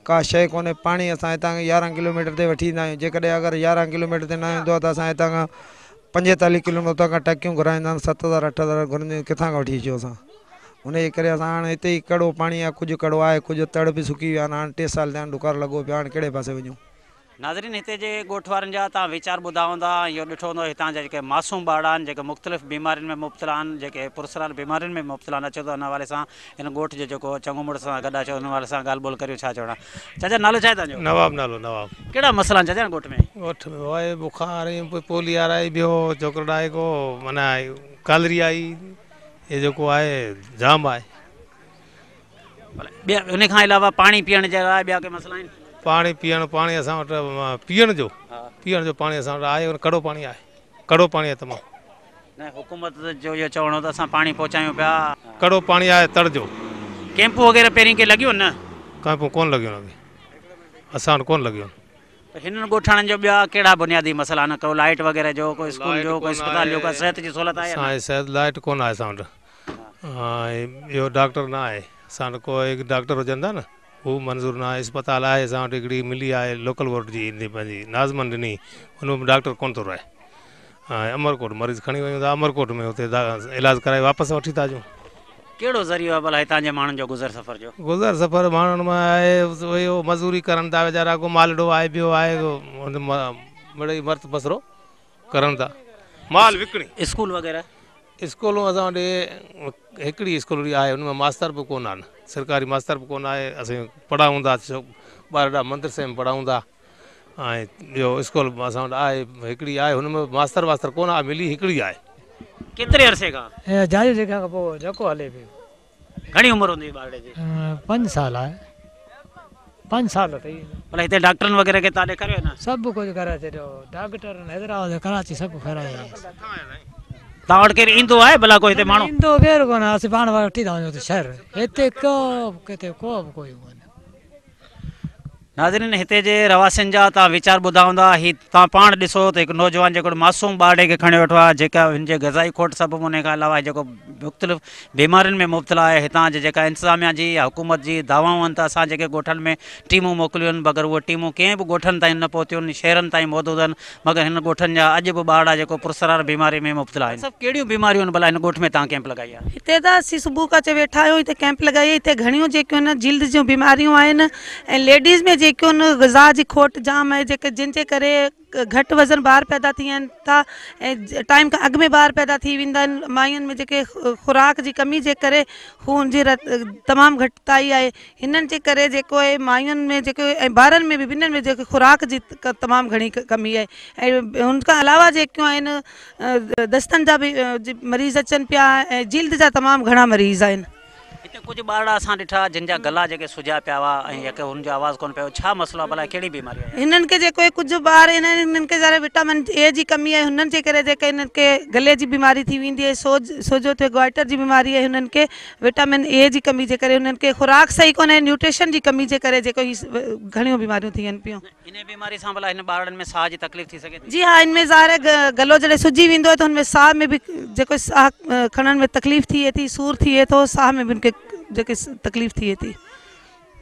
ڪا شيء ڪونهي پاڻي اسان هتان کان يارهن ڪلوميٽر تي وٺي ايندا آهيون جيڪڏهن اگر يارهن ڪلوميٽر تي نه ايندو آهي ته اسان هتان کان 45 ڪلوميٽر اتان کان ٽڪيون گهرائيندا آهن 7000 8000 گهرنديون آهن ڪٿان کان وٺي اچون اسان ان جي ڪري اسان هاڻي هتي ئي ڪڙو پاڻي آهي ڪجهه ڪڙو آهي ڪجهه تڙ به سڪي ويا آهن هاڻي ٽي سال ٿيا آهن ڏڪار لڳو پيو آهي هاڻي ڪهڙي پاسي وڃون. ناظرين هتي جي ڳوٺ وارن جا توهان ويچار ٻڌا هوندا ۽ اهو ڏٺو هوندو هتان جا جيڪي معصوم ٻارڙا آهن جيڪي مختلف بيمارين ۾ مبتلا آهن جيڪي پراسرار بيمارين ۾ مبتلا آهن اچو ته ان حوالي سان هن ڳوٺ جو جيڪو چڱو مڙس سان گڏ اچو ان حوالي سان ڳالهه ٻولهه ڪريون ڇا چوڻ آهي چاچا نالو ڇا آهي توهان جو؟ نواب نالو نواب. ڪهڙا مسئلا آهن چاچا هن ڳوٺ ۾؟ ڳوٺ ۾ اهي بخار ۽ پوليو آهي ٻيو ڇوڪرو آهي ڪو معنيٰ ڪالري آئي هي جيڪو آهي جام آهي. ٻيا ان کان علاوه پاڻي پيئڻ جي لاء ٻيا ڪي مسئلا آهن؟ پاڻي پيئڻ پاڻي اسان وٽ پيئڻ جو پيئڻ جو پاڻي اسان وٽ آهي ڪڙو پاڻي آهي ڪڙو پاڻي آهي تمام. نه حڪومت جو اهو چوڻ هو ته اسان پاڻي پهچايون پيا. ڪڙو پاڻي آهي تڙ جو. ڪيمپون وغيره پهرين ڪي لڳيون نه؟ ڪيمپون ڪونه لڳيون اڳي اسان وٽ ڪونه لڳيون. ته هنن ڳوٺاڻن جو ٻيا ڪهڙا بنيادي مسئلا آهن ڪو لائيٽ وغيره جو ڪو اسڪول جو ڪو اسپتال جو ڪا صحت جي سهولت آهي يا نه؟ صحت لائيٽ ڪونه آهي اسان وٽ ۽ ٻيو ڊاڪٽر نه آهي اسان وٽ ڪو هڪ ڊاڪٽر هجن ٿا نه هو منظور نه آهي اسپتال آهي اسان وٽ هڪڙي ملي آهي لوڪل بورڊ جي پنهنجي ناظمن ڏني ان ۾ به ڊاڪٽر ڪونه ٿو رهي ۽ امرڪوٽ مريض کڻي وڃون ٿا امرڪوٽ ۾ اتي علاج ڪرائي واپس وٺي ٿا اچون. ڪهڙو ذريعو آهي ڀلا هتان جي ماڻهن جو گذر سفر جو؟ گذر سفر ماڻهن مان آهي اهو مزوري ڪرن ٿا ويچارا ڪو مالڙو آهي ٻيو آهي مڙئي مرت بسرو ڪرن ٿا مال وڪڻي. اسڪول وغيره؟ اسڪولون اسان وٽ هڪڙي اسڪول آهي ان ۾ ماستر به ڪونه آهن سرڪاري ماستر به ڪونه آهي اسين پڙهايون ٿا ٻارڙا مدرسي ۾ پڙهايون ٿا ۽ ٻيو اسڪول اسان وٽ آهي هڪڙي آهي هن ۾ ماستر واستر ڪونه آهي ملي هڪڙي آهي. ڪيتري عرصي کان؟ هي جايو جيڪا کان پوء جيڪو هلي پيو. گهڻي عمر هوندي ٻارڙي جي؟ پنج سال آهي. پنج سال اٿئي. ڀلا هتي ڊاڪٽرن وغيره کي توهان ڏيکاريو يا نه؟ سڀ ڪجهه ڪرائي ڇڏيو. ڊاڪٽرن حيدرآباد ڪراچي سڀ ڪرائي آيس. توهان وٽ ڪير ايندو آهي ڀلا ڪو هتي ماڻهو؟ ايندو ڪير ڪونه اسين پاڻ وٺي ٿا وڃون اتي شهر هتي ڪو به ڪٿي ڪو به ڪوئي ڪونه. ناظرين هتي جي رهواسين جا توهان ويچار ٻڌا هوندا هي توهان پاڻ ڏسو ته هڪ نوجوان جيڪو معصوم ٻارڙي کي کڻي ويٺو آهي جيڪا هن جي غذائي کوٽ سبب ان کان علاوه جيڪو مختلف بيمارين ۾ مبتلا آهي هتان جي جيڪا انتظاميا جي يا حڪومت جي دعوائون آهن ته اسان جيڪي ڳوٺن ۾ ٽيمون موڪليون آهن مگر اهي ٽيمون ڪنهن به ڳوٺن تائين نه پهتيون شهرن تائين محدود آهن مگر هن ڳوٺن جا اڄ به ٻارڙا جيڪو پراسرار بيماري ۾ مبتلا آهن. سڀ ڪهڙيون بيماريون آهن ڀلا هن ڳوٺ ۾ توهان ڪيمپ لڳائي آهي؟ هتي ته اسين صبح کان اچي ويٺا آهيون هتي ڪيمپ لڳائي آهي هتي گهڻيون جيڪيون آهن جلد جون بيماريون آهن ۽ ليڊيز ۾ جيڪيون آهن غذا جي کوٽ جام آهي جيڪي جن جي ڪري گهٽ وزن ٻار پيدا ٿين ٿا ۽ ٽائيم کان اڳ ۾ ٻار پيدا ٿي ويندا آهن ماين ۾ جيڪي خوراڪ جي ڪمي جي ڪري خون جي رت تمام گهٽتائي آهي هنن جي ڪري جيڪو آهي ماين ۾ جيڪو ۽ ٻارن ۾ به ٻنهن ۾ جيڪو خوراڪ جي تمام گهڻي ڪمي آهي ۽ ان کان علاوه جيڪيون آهن دستن جا به مريض اچن پيا ۽ جلد جا تمام گهڻا مريض آهن. هتي ڪجهه ٻارڙا اسان ڏٺا جن جا گلا جيڪي سجيا پيا هئا ۽ يڪي هن جو آواز ڪونه پيو ڇا مسئلو آهي ڀلا ڪهڙي بيماري آهي؟ هنن کي جيڪو هي ڪجهه ٻار آهن هنن کي ذرا وٽامن اي جي ڪمي آهي هنن جي ڪري جيڪي هنن کي گلي جي بيماري ٿي ويندي آهي سوج سوجو ٿئي گوائٽر جي بيماري آهي هنن کي وٽامن اي جي ڪمي جي ڪري هنن کي خوراڪ صحيح ڪونهي نيوٽريشن جي ڪمي جي ڪري جيڪو هي گهڻيون بيماريون ٿين پيون. انهي بيماري سان ڀلا هن ٻارڙن ۾ ساهه جي تڪليف ٿي سگهي ٿي؟ جي ها ان ۾ ظاهر آهي گلو جڏهن سجي ويندو آهي ته هن ۾ ساهه ۾ به جيڪو ساهه کڻڻ ۾ تڪليف ٿئي ٿي سور ٿئي ٿو ساهه ۾ به ان کي جيڪي تڪليف ٿئي ٿي.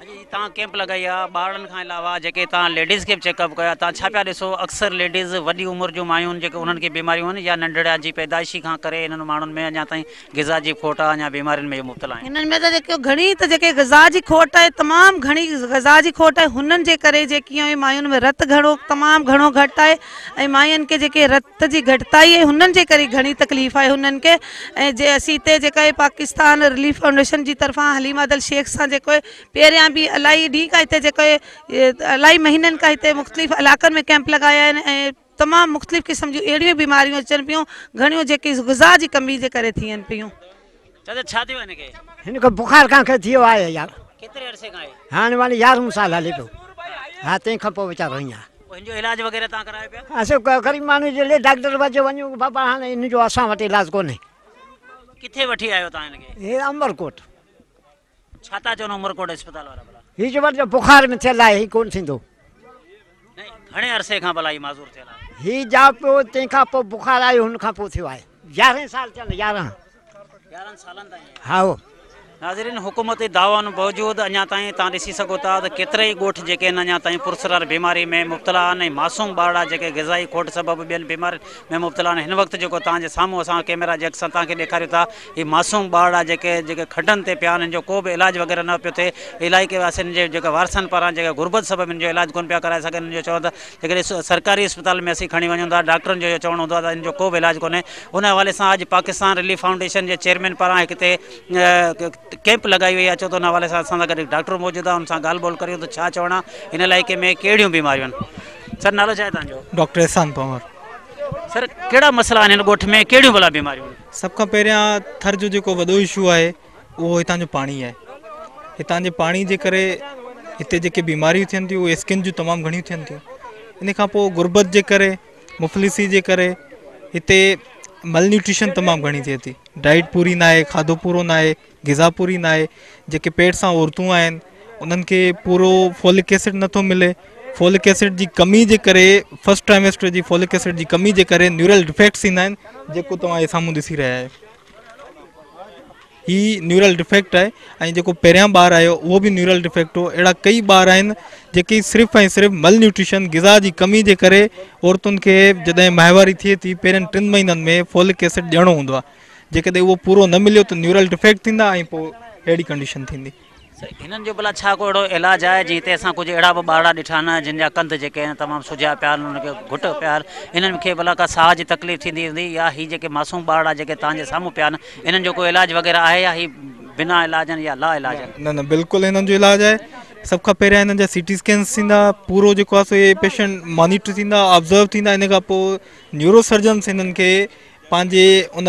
اڄ هي توهان ڪيمپ لڳائي آهي ٻارڙن کان علاوه جيڪي توهان ليڊيز کي به چيڪ اپ ڪيو آهي توهان ڇا پيا ڏسو اڪثر ليڊيز وڏي عمر جون مايون جيڪي انهن کي بيماريون آهن يا ننڍڙا جي پيدائشي کان ڪري انهن ماڻهن ۾ اڃا تائين غذا جي کوٽ آهي اڃا بيمارين ۾ مبتلا آهن. هنن ۾ ته جيڪو گهڻي ته جيڪي غذا جي کوٽ آهي تمام گهڻي غذا جي کوٽ آهي هنن جي ڪري جيڪي آهي ماين ۾ رت گهڻو تمام گهڻو گهٽ آهي ۽ ماين کي جيڪي رت جي گهٽتائي آهي هنن جي ڪري گهڻي تڪليف آهي هنن کي ۽ جي اسين هتي جيڪا آهي پاڪستان رليف فائونڊيشن جي طرفان حليم عادل شيخ سان جيڪو آهي پهريان به الائي ڏينهن کان هتي جيڪو آهي الائي مهينن کان هتي مختلف علائقن ۾ ڪيمپ لڳايا آهن ۽ تمام مختلف قسم جون اهڙيون بيماريون اچن پيون گهڻيون جيڪي غذا جي ڪمي جي ڪري ٿين پيون. چاچا ڇا ٿيو هن کي؟ هن کي بخار کان کي ٿيو آهي يار. ڪيتري عرصي کان آهي؟ هاڻي واني 11 سال هلي پيو. ها تنهن کان پوء ويچارو هيئن آهي. پوء هن جو علاج وغيره توهان ڪرايو پيا؟ اسين غريب ماڻهو جي لئي ڊاڪٽر وٽ وڃون بابا هاڻي هن جو اسان وٽ علاج ڪونهي. ڪٿي وٺي آيو توهان هن کي؟ هي عمرڪوٽ. ڇا ٿا چون عمرڪوٽ اسپتال وارا ڀلا؟ هي جو وري بخار ۾ ٿيل آهي هي ڪونه ٿيندو. گهڻي عرصي کان ڀلا هي معذور ٿيل آهي؟ هي ڄائو پيو تنهن کان پوء بخار آيو هن کان پوء ٿيو آهي. 11 سال ٿيا آهن 11. 11 سالن تائين آهي. هائو. ناظرين حڪومتي دعوائن باوجود اڃا تائين توهان ڏسي سگهو ٿا ته ڪيترائي ڳوٺ جيڪي آهن اڃا تائين پراسرار بيماري ۾ مبتلا آهن ۽ معصوم ٻارڙا جيڪي غذائي کوٽ سبب ٻين بيمارين ۾ مبتلا آهن هن وقت جيڪو توهان جي سامهون اسان ڪيميرا جي اک سان توهان کي ڏيکاريون ٿا هي معصوم ٻارڙا جيڪي جيڪي کٽن تي پيا آهن هن جو ڪو به علاج وغيره نه پيو ٿئي علائقي واسين جي جيڪي وارثن پاران جيڪي غربت سبب هن جو علاج ڪونه پيا ڪرائي سگهن هن جو چوڻ ته جيڪڏهن سرڪاري اسپتال ۾ اسين کڻي وڃون ٿا ڊاڪٽرن جو اهو چوڻ هوندو آهي ته هن جو ڪو به علاج ڪونهي ان حوالي سان اڄ پاڪستان رليف فائونڊيشن جي چيئرمين پاران هڪ هتي ڪيمپ لڳائي وئي آهي اچو ته ان حوالي سان اسان سان گڏ هڪ ڊاڪٽر موجود آهي ان سان ڳالهه ٻولهه ڪريون ته ڇا چوڻ آهي هن علائقي ۾ ڪهڙيون بيماريون آهن سر نالو ڇا آهي توهان جو؟ ڊاڪٽر احسان پنهور. سر ڪهڙا مسئلا آهن هن ڳوٺ ۾ ڪهڙيون ڀلا بيماريون آهن؟ سڀ کان پهريان ٿر جو جيڪو وڏو اشو آهي اهو هتان جو پاڻي آهي هتان جي پاڻي جي ڪري هتي جيڪي بيماريون ٿين ٿيون اهي اسڪن جون تمام گهڻيون ٿين ٿيون ان کان پوء غربت جي ڪري مفلسي جي ڪري هتي مل نيوٽريشن تمام گهڻي ٿئي ٿي ڊائيٽ پوري ناهي کاڌو پورو ناهي غذا پوري ناهي جيڪي پيٽ سان عورتون آهن انهن کي پورو فولڪ ايسڊ نٿو ملي فولڪ ايسڊ جي ڪمي جي ڪري فرسٽ ٽرائمسٽر جي فولڪ ايسڊ جي ڪمي جي ڪري نيورل ڊفيڪٽس ايندا آهن جيڪو توهان جي سامهون ڏسي رهيا آهيو هي نيورل ڊفيڪٽ آهي ۽ جيڪو پهريان ٻار آيو اهو به نيورل ڊفيڪٽ هو اهڙا ڪئي ٻار آهن جيڪي صرف ۽ صرف مل نيوٽريشن غذا جي ڪمي جي ڪري عورتن کي جڏهن ماهواري ٿئي ٿي پهرين 3 مهينن ۾ فولڪ ايسڊ ڏيڻو هوندو آهي جيڪڏهن اهو پورو نه مليو ته نيورل ڊفيڪٽ ٿيندا ۽ پوء اهڙي ڪنڊيشن ٿيندي. سائين هنن جو ڀلا ڇا ڪو اهڙو علاج آهي جيئن هتي اسان ڪجهه اهڙا به ٻارڙا ڏٺا آهن جن جا ڪنڌ جيڪي آهن تمام سجيا پيا آهن انهن کي گهٽ پيا آهن انهن کي ڀلا ڪا ساهه جي تڪليف ٿيندي هوندي يا هي جيڪي معصوم ٻارڙا جيڪي توهان جي سامهون پيا آهن انهن جو ڪو علاج وغيره آهي يا هي بنا علاج آهن يا لا علاج آهن. نه نه بلڪل هنن جو علاج آهي سڀ کان پهريان هنن جا سي ٽي اسڪينس ٿيندا پورو جيڪو آهي سو هي پيشنٽ مانيٽر ٿيندا آبزرو ٿيندا ان کان پوء نيورو سرجنس هنن کي پنهنجي ان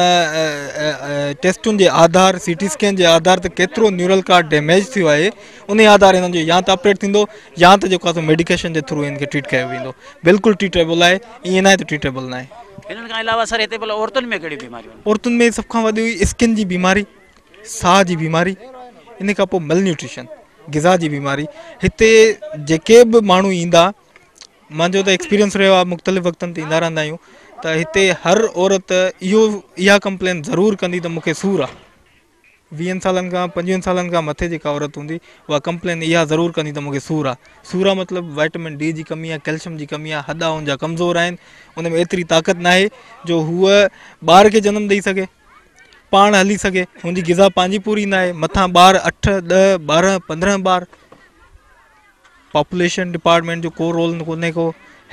ٽيسٽن جي آڌار سي ٽي اسڪين جي آڌار تي ڪيترو نيورل ڪارڊ ڊيميج ٿيو آهي ان آڌار هنن جو يا ته آپريٽ ٿيندو يا ته جيڪو آهي سو ميڊيڪيشن جي ٿرو هن کي ٽريٽ ڪيو ويندو بلڪل ٽريٽيبل آهي ائين ناهي ته ٽريٽيبل ناهي. هنن کان علاوه سر هتي ڀلا عورتن ۾ ڪهڙيون بيماريون آهن؟ عورتن ۾ سڀ کان وڏي اسڪن جي بيماري، ساهه جي بيماري، ان کان پوء مل نيوٽريشن، غذا جي بيماري، هتي جيڪي به ماڻهو ايندا منهنجو ته ايڪسپيرينس رهيو آهي مختلف وقتن تي ايندا رهندا آهيون ته هتي هر عورت اهو اها ڪمپلين ضرور ڪندي ته مونکي سور آهي 20 سالن کان 25 سالن کان مٿي جيڪا عورت هوندي اها ڪمپلين اها ضرور ڪندي ته مونکي سور آهي سور آهي مطلب وائٽمن ڊي جي ڪمي آهي ڪيلشم جي ڪمي آهي هڏا ان جا ڪمزور آهن ان ۾ ايتري طاقت ناهي جو هوء ٻار کي جنم ڏئي سگهي پاڻ هلي سگهي هن جي غذا پنهنجي پوري ناهي مٿان ٻار 8 10 12 15 ٻار پاپوليشن ڊپارٽمينٽ جو ڪو رول ڪونهي ڪو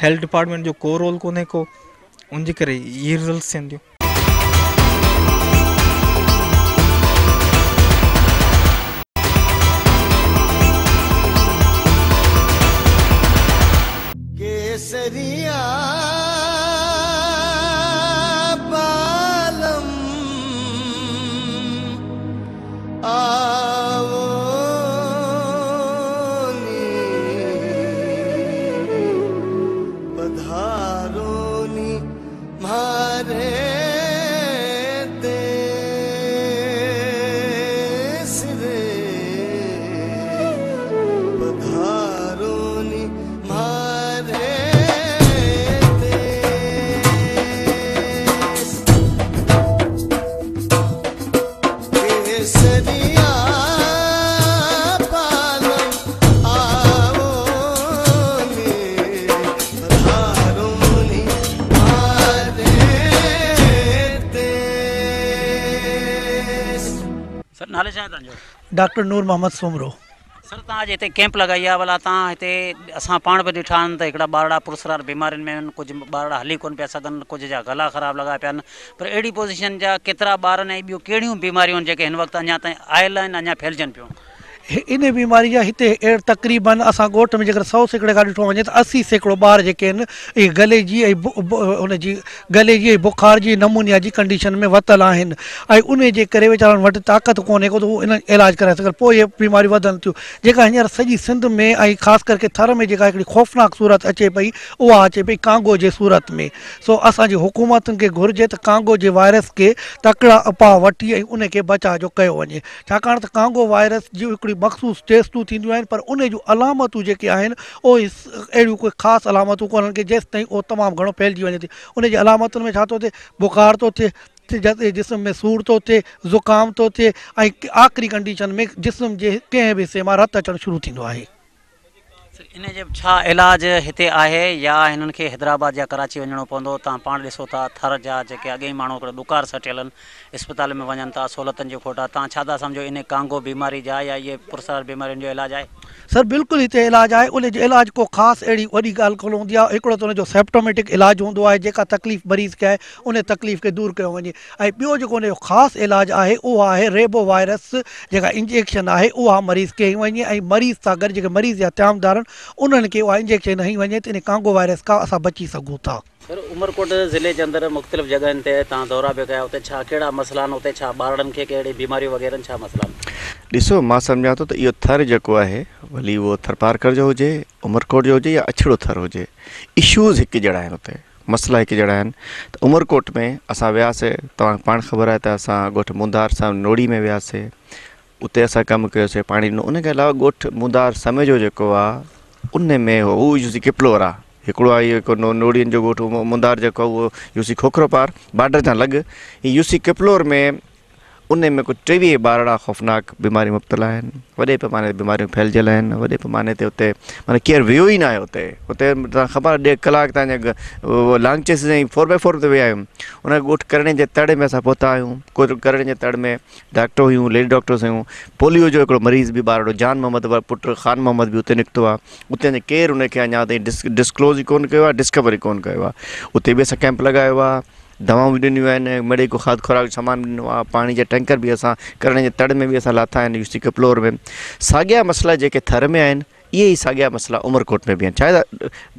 هيلٿ ڊپارٽمينٽ جو ڪو رول ڪونهي ڪو ان جي ڪري اهي رزلٽس ٿين ٿيون. ڪيسريا بالم آ. نالي ڇا آهي توهان جو؟ ڊاڪٽر نور محمد سومرو. سر توهان اڄ هتي ڪيمپ لڳائي آهي ڀلا توهان هتي اسان پاڻ به ڏٺا آهن ته هڪڙا ٻارڙا پراسرار بيمارين ۾ آهن ڪجهه ٻارڙا هلي ڪونه پيا سگهن ڪجهه جا گلا خراب لڳا پيا آهن پر اهڙي پوزيشن جا ڪيترا ٻار آهن ۽ ٻيون ڪهڙيون بيماريون آهن جيڪي هن وقت اڃا تائين آيل آهن اڃا ڦهلجن پيون. ان بيماري جا هتي تقريبن اسان ڳوٺ ۾ جيڪر 100% کان ڏٺو وڃي ته 80% ٻار جيڪي آهن اهي گلي جي ۽ ان جي گلي جي ۽ بخار جي نمونيا جي ڪنڊيشن ۾ ورتل آهن ۽ ان جي ڪري ويچارن وٽ طاقت ڪونهي ڪو ته هو انهن علاج ڪرائي سگهن پوء اهي بيماريون وڌن ٿيون جيڪا هينئر سڄي سنڌ ۾ ۽ خاص ڪرڪي ٿر ۾ جيڪا هڪڙي خوفناڪ صورت اچي پئي اها اچي پئي ڪانگو جي صورت ۾ سو اسان جي حڪومتن کي گهرجي ته ڪانگو جي وائرس کي تڪڙا اپاء وٺي ۽ ان کي بچاء جو ڪيو وڃي ڇاڪاڻ ته ڪانگو وائرس جون هڪڙيون مخصوص ٽيسٽون ٿينديون آهن پر ان جون علامتون جيڪي آهن اهي اهڙيون ڪوئي خاص علامتون ڪونهن ڪي جيستائين اهو تمام گهڻو ڦهلجي وڃي ٿي ان جي علامتن ۾ ڇا ٿو ٿئي بخار ٿو ٿئي جسم ۾ سور ٿو ٿئي زڪام ٿو ٿئي ۽ آخري ڪنڊيشن ۾ جسم جي ڪنهن به حصي مان رت اچڻ شروع ٿيندو آهي. ان جو ڇا علاج هتي آهي يا هنن کي حيدرآباد يا ڪراچي وڃڻو پوندو توهان پاڻ ڏسو ٿا ٿر جا جيڪي اڳي ئي ماڻهو هڪڙو ڏڪار سٽيل آهن اسپتالن ۾ وڃن ٿا سهولتن جي کوٽ آهي توهان ڇا ٿا سمجهو انهي ڪانگو بيماري جا يا اهي پراسرار بيمارين جو علاج آهي؟ سر بلڪل هتي علاج آهي ان جو علاج ڪو خاص اهڙي وڏي ڳالهه ڪونه هوندي آهي هڪڙو ته ان جو سيمپٽوميٽڪ علاج هوندو آهي جيڪا تڪليف مريض کي آهي ان تڪليف کي دور ڪيو وڃي ۽ ٻيو جيڪو ان جو خاص علاج آهي اهو آهي ريبو وائرس جيڪا انجيڪشن آهي اها مريض کي هنئي وڃي ۽ مريض سان گڏ جيڪي مريض جا طعامدار آهن انهن کي اها انجيڪشن هنئي وڃي ته ان ڪانگو وائرس کان اسان بچي سگهون ٿا. سر عمرڪوٽ ضلعي جي اندر مختلف جڳهين تي توهان دورا به ڪيا اتي ڇا ڪهڙا مسئلا آهن اتي ڇا ٻارڙن کي ڪهڙي بيماريون وغيره آهن ڇا مسئلا آهن. ڏسو مان سمجهان ٿو ته اهو ٿر جيڪو آهي ڀلي اهو ٿرپارڪر جو هجي عمرڪوٽ جو هجي يا اڇڙو ٿر هجي اشوز هڪ جهڙا آهن اتي مسئلا هڪ جهڙا آهن ته عمرڪوٽ ۾ اسان وياسي توهان کي پاڻ خبر آهي ته اسان ڳوٺ مونڌار سان نوڙي ۾ وياسي اتي اسان ڪم ڪيوسي پاڻي ڏنو ان کان علاوه ڳوٺ مونڌار سميجو جيڪو آهي ان ۾ هو يو سي ڪپلور آهي هڪڙو آهي اهو هڪ نوڙين جو ڳوٺ مونڌار جيڪو آهي اهو يو سي کوکرو پار بارڊر سان لڳ هي يو سي ڪپلور ۾ ان ۾ ڪجهه 23 ٻارڙا خوفناڪ بيماري مبتلا آهن وڏي پيماني تي بيماريون ڦهلجيل آهن وڏي پيماني تي اتي معنيٰ ڪير ويو ئي ناهي اتي اتي توهان خبر ڏيڍ ڪلاڪ تان جا long chases ۽ four by four تي ويا آهيون ان ڳوٺ ڪرڻي جي تڙ ۾ اسان پهتا آهيون ڳوٺ ڪرڻي جي تڙ ۾ ڊاڪٽر هيون ليڊي ڊاڪٽرس هيون پوليو جو هڪڙو مريض به ٻارڙو جان محمد پٽ خان محمد به اتي نڪتو آهي اتي اڃا ڪير ان کي اڃا تائين ڊسڪلوز ئي ڪونه ڪيو آهي ڊسڪور ئي ڪونه ڪيو آهي اتي به اسان ڪيمپ لڳايو آهي دوائون به ڏنيون آهن مڙئي ڪو کاڌ خوراڪ جو سامان به ڏنو آهي پاڻي جا ٽينڪر به اسان ڪرڻي جي تڙ ۾ به اسان لاٿا آهن يو سي ڪپلور ۾ ساڳيا مسئلا جيڪي ٿر ۾ آهن اهي ئي ساڳيا مسئلا عمرڪوٽ ۾ به آهن ڇا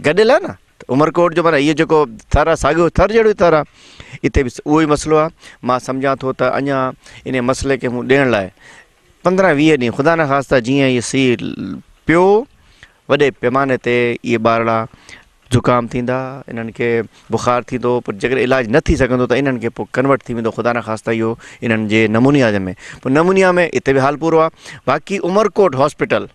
گڏيل آهي نه عمرڪوٽ جو معنيٰ اهو جيڪو ٿر آهي ساڳيو ٿر جهڙو ئي ٿر آهي اتي به اهو ئي مسئلو آهي مان سمجهان ٿو ته اڃا ان مسئلي کي منهن ڏيڻ لاء 15 20 ڏينهن خدا نخواسته جيئن هي سيء پيو وڏي پيماني تي اهي ٻارڙا زڪام ٿيندا انهن کي بخار ٿيندو پر جيڪڏهن علاج نه ٿي سگهندو ته انهن کي پوء ڪنورٽ ٿي ويندو خدا نخواسته اهو انهن جي نمونيا ۾ پوء نمونيا ۾ اتي به حال پورو آهي باقي عمرڪوٽ هاسپيٽل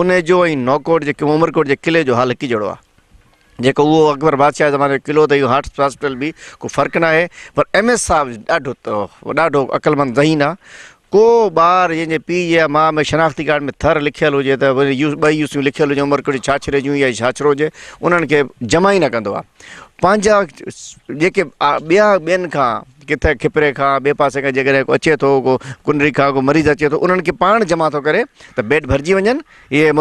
ان جو ۽ نوڪوٽ جي عمرڪوٽ جي قلعي جو حال هڪ جهڙو آهي جيڪو اهو اڪبر بادشاهه جي زماني جو قلعو ته اهو هارٽ هاسپيٽل به ڪو فرق ناهي پر ايم ايس صاحب ڏاڍو ڏاڍو عقلمند ذهين آهي ڪو ٻار جنهن جي پيء يا ماء ۾ شناختي ڪارڊ ۾ ٿر لکيل هجي ته وري يو ٻئي يوسيون لکيل هجن عمرڪوٽ جي ڇاڇري جون يا ڇاڇرو هجي انهن کي جمع ئي نه ڪندو آهي پنهنجا جيڪي ٻيا ٻين کان ڪٿي کپري کان ٻئي پاسي کان جيڪڏهن ڪو اچي ٿو ڪو ڪنري کان ڪو مريض اچي ٿو انهن کي پاڻ جمع ٿو ڪري ته بيڊ ڀرجي وڃن اهي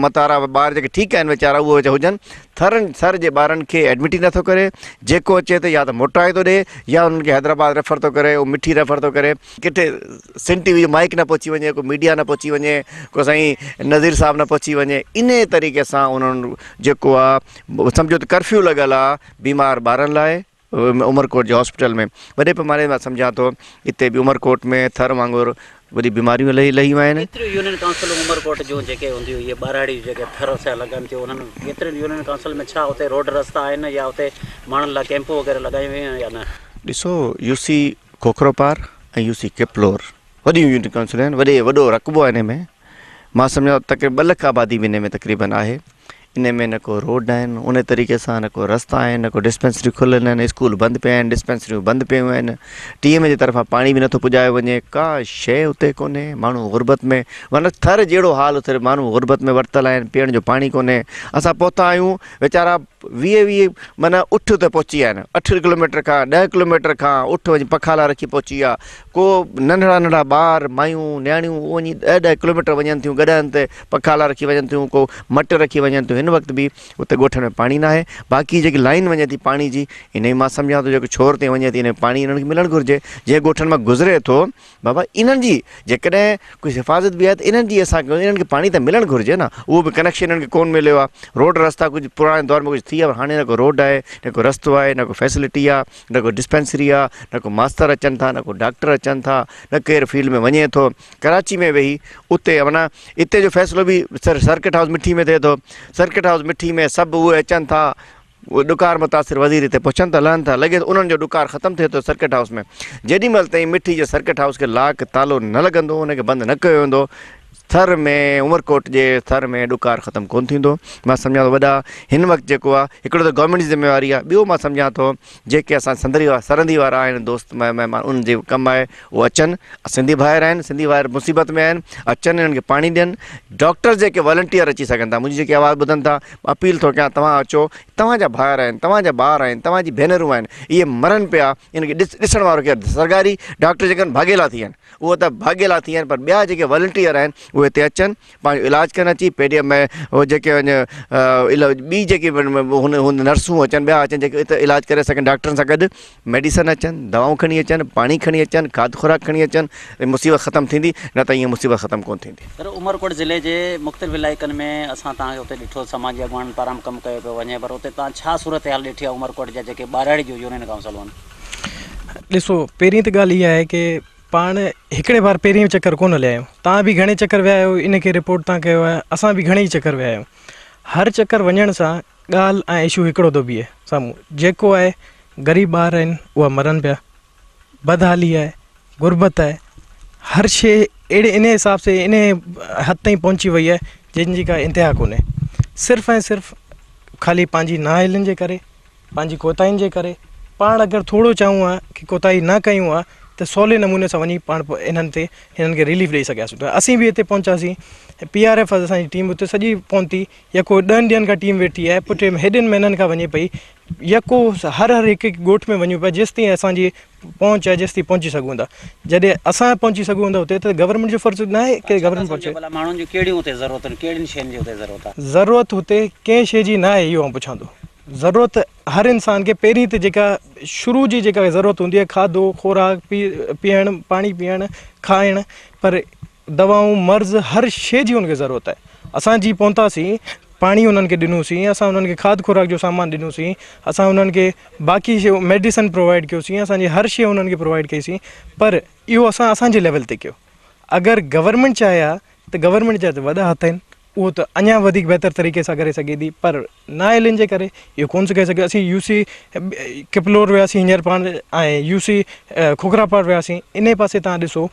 متارا ٻار جيڪي ٺيڪ آهن ويچارا اهي هجن ٿرن ٿر جي ٻارن کي ايڊمٽ ئي نٿو ڪري جيڪو اچي ته يا ته موٽائي ٿو ڏي يا انهن کي حيدرآباد ريفر ٿو ڪري مٺي ريفر ٿو ڪري ڪٿي سنڌ ٽي وي جو مائيڪ نه پهچي وڃي ڪو ميڊيا نه پهچي وڃي ڪو سائين نذير صاحب نه پهچي وڃي انهي طريقي سان انهن جيڪو آ سمجهو ته ڪرفيو لڳل آ بيمار ٻارن لاء عمرڪوٽ جي هاسپيٽل ۾ وڏي پيماني مان سمجهان ٿو اتي به عمرڪوٽ ۾ ٿر وانگر وڏي بيماريون لهي لهيون آهن. ڪيتريون يونين ڪائونسلون عمرڪوٽ جون جيڪي هونديون اهي ٻهراڙيون جيڪي ٿر سان لڳن ٿيون انهن ڪيترين يونين ڪائونسل ۾ ڇا اتي روڊ رستا آهن يا اتي ماڻهن لاء ڪيمپون وغيره لڳايون ويون آهن يا نه؟ ڏسو يو سي کوکروپار ۽ يو سي ڪپلور وڏيون يونين ڪائونسلون آهن وڏي وڏو رقبو آهي انهي ۾ مان سمجهان ٿو تقريبن 2 لک آبادي به انهي ۾ تقريبن آهي انهي ۾ نه ڪو روڊ آهن ان طريقي سان نه ڪو رستا آهن نه ڪو ڊسپينسريون کليل آهن اسڪول بند پيا آهن ڊسپينسريون بند پيون آهن ٽي ايم جي طرفان پاڻي به نٿو پڄايو وڃي ڪا شيء اتي ڪونهي ماڻهو غربت ۾ معنيٰ ٿر جهڙو حال اتي ماڻهو غربت ۾ ورتل آهن پيئڻ جو پاڻي ڪونهي اسان پهتا آهيون ويچارا 20 20 معنيٰ اٺ اتي پهچي ويا آهن، اٺ ڪلوميٽر کان 10 ڪلوميٽر کان اٺ وڃي پکالا رکي پهچي ويا، ڪو ننڍڙا ننڍڙا ٻار، مايون، نياڻيون اهي وڃي 10 10 ڪلوميٽر وڃن ٿيون، گڏهن تي پکالا رکي وڃن ٿيون، ڪو مٽ رکي وڃن ٿيون، هن وقت به اتي ڳوٺن ۾ پاڻي ناهي، باقي جيڪي لائين وڃي ٿي پاڻي جي انهي مان سمجهان ٿو جيڪو ڇور تائين وڃي ٿي انهي ۾ پاڻي انهن کي ملڻ گهرجي، جنهن ڳوٺن مان گذري ٿو بابا انهن جي جيڪڏهن ڪجهه حفاظت به آهي ته انهن جي اسان کي انهن کي پاڻي ته ملڻ گهرجي نه اهو به ڪنيڪشن انهن کي ڪون مليو آهي روڊ رستا ڪجهه پراڻي دور ۾ ڪجهه ٿي ويا پر هاڻي نه ڪو روڊ آهي نه ڪو رستو آهي نه ڪو فيسلٽي آهي نه ڪو ڊسپينسري آهي نه ڪو ماستر اچن ٿا نه ڪو ڊاڪٽر اچن ٿا نه ڪير فيلڊ ۾ وڃي ٿو ڪراچي ۾ ويهي اتي معنيٰ اتي جو فيصلو به سرڪٽ هائوس مٺي ۾ ٿئي ٿو سرڪٽ هائوس مٺي ۾ سڀ اهي اچن ٿا اهي ڏڪار متاثر وزير هتي پڇن ٿا لهن ٿا لڳي ٿو انهن جو ڏڪار ختم ٿئي ٿو سرڪٽ هائوس ۾ جيڏي مهل تائين مٺي جي سرڪٽ هائوس کي لاڪ تالو نه لڳندو ان کي بند نه ڪيو ويندو ٿر ۾ عمرڪوٽ جي ٿر ۾ ڏڪار ختم ڪونه ٿيندو مان سمجهان ٿو وڏا هن وقت جيڪو آهي هڪڙو ته گورنمينٽ جي ذميواري آهي ٻيو مان سمجهان ٿو جيڪي اسان سندري وارا سرندي وارا آهن دوست مهمان انهن جي ڪم آهي اهي اچن سنڌي ڀائر آهن سنڌي ڀائر مصيبت ۾ آهن اچن انهن کي پاڻي ڏين ڊاڪٽر جيڪي والنٽيئر اچي سگهن ٿا منهنجي جيڪي آواز ٻڌن ٿا اپيل ٿو ڪيان توهان اچو توهان جا ڀائر آهن توهان جا ٻار آهن توهان جي ڀينرون آهن اهي مرن پيا انهن کي ڏس ڏسڻ وارو ڪير سرڪاري ڊاڪٽر جيڪي آهن ڀاڳيلا ٿي ويا آهن اهو ته ڀاڳيلا ٿي ويا آهن پر ٻيا جيڪي والنٽيئر آهن اهي هتي اچن پنهنجو علاج ڪن اچي پي ڊي ايم ۾ هو جيڪي وڃ ٻي جيڪي هن هن نرسون اچن ٻيا اچن جيڪي اتي علاج ڪري سگهن ڊاڪٽرن سان گڏ ميڊيسن اچن دوائون کڻي اچن پاڻي کڻي اچن کاڌ خوراڪ کڻي اچن ته مصيبت ختم ٿيندي نه ته ائين مصيبت ختم ڪونه ٿيندي. سر عمرڪوٽ ضلعي جي مختلف علائقن ۾ اسان توهان کي اتي ڏٺو سماجي اڳواڻن پاران به ڪم ڪيو پيو وڃي پر اتي توهان ڇا صورتحال ڏٺي آهي عمرڪوٽ جا جيڪي ٻهراڙي جون يونين ڪائونسلون آهن. ڏسو پهرين ته ڳالهه اها آهي ڪي پاڻ هڪڙي بار پهرين چڪر ڪونه هليا آهيون توهان به گهڻي چڪر ويا آهيو ان کي رپورٽ توهان ڪيو آهي اسان به گهڻي چڪر ويا آهيون هر چڪر وڃڻ سان ڳالهه ۽ اشو هڪڙو ٿو بيهي سامهون جيڪو آهي غريب ٻار آهن اها مرن پيا بدحالي آهي غربت آهي هر شي اهڙي انهي حساب سي انهي حد تائين پهچي وئي آهي جنهن جي ڪا انتها ڪونهي صرف ۽ صرف خالي پنهنجي نااهلين جي ڪري پنهنجي ڪوتاهين جي ڪري پاڻ اگر ٿورو چاهيون ها ڪي ڪوتاهي نه ڪيون ها ته سولي نموني سان وڃي پاڻ انهن تي هنن کي رليف ڏئي سگهياسون ته اسين به هتي پهچاسين پي آر ايف اسان جي ٽيم اتي سڄي پهتي يڪو 10 ڏينهن کان ٽيم ويٺي آهي پٺي هيڏن مهينن کان وڃي پئي يڪو هر هر هڪ هڪ ڳوٺ ۾ وڃون پيا جيستائين اسان جي پهچ آهي جيستائين پهچي سگهون ٿا جڏهن اسان پهچي سگهون ٿا اتي ته گورنمينٽ جو فرض ناهي ڪي گورنمينٽ پهچي. ڀلا ماڻهن جون ڪهڙيون اتي ضرورتون ڪهڙين شين جي اتي ضرورت آهي؟ ضرورت هتي ڪنهن شي جي ناهي اهو آئون پڇان ٿو ضرورت هر انسان کي پهرين ته جيڪا شروع جي جيڪا ضرورت هوندي آهي کاڌو خوراڪ پيئڻ پاڻي پيئڻ کائڻ پر دوائون مرض هر شيء جي ان کي ضرورت آهي اسان جي پهتاسين پاڻي انهن کي ڏنوسين اسان انهن کي کاڌ خوراڪ جو سامان ڏنوسين اسان انهن کي باقي شيون ميڊيسن پرووائيڊ ڪيوسين اسان جي هر شيء انهن کي پرووائيڊ ڪئيسين پر اهو اسان اسان جي ليول تي ڪيو اگر گورنمينٽ چاهي ها ته گورنمينٽ جا ته وڏا هٿ آهن اهو ته اڃا وڌيڪ بهتر طريقي سان ڪري سگهي ٿي پر نااهلين جي ڪري اهو ڪونه ڪري سگهيو اسين يو سي ڪپلور وياسين هينئر پاڻ ۽ يو سي کوکراپار وياسين انهي پاسي تان ڏسو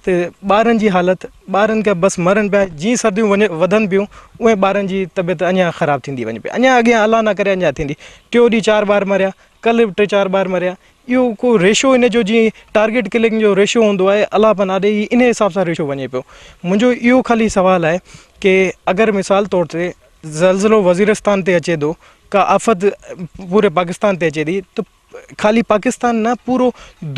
ته ٻارن جي حالت ٻارن کي بس مرن پيا جيئن سرديون وڃ وڌن پيون اهي ٻارن جي طبيعت اڃا خراب ٿيندي وڃي پئي اڃا اڳيان الله نه ڪري اڃا ٿيندي ٽيو ڏينهن چار ٻار مريا ڪلهه به ٽي چار ٻار مريا اهو ڪو ريشو ان جو جيئن ٽارگيٽ ڪلنگ جو ريشو هوندو آهي الله پناهه ڏي هي انهي حساب سان ريشو وڃي پيو منهنجو اهو خالي سوال آهي ڪي اگر مثال طور تي زلزلو وزيرستان تي اچي ٿو ڪا آفت پوري پاڪستان تي اچي ٿي ته خالي پاڪستان نه پورو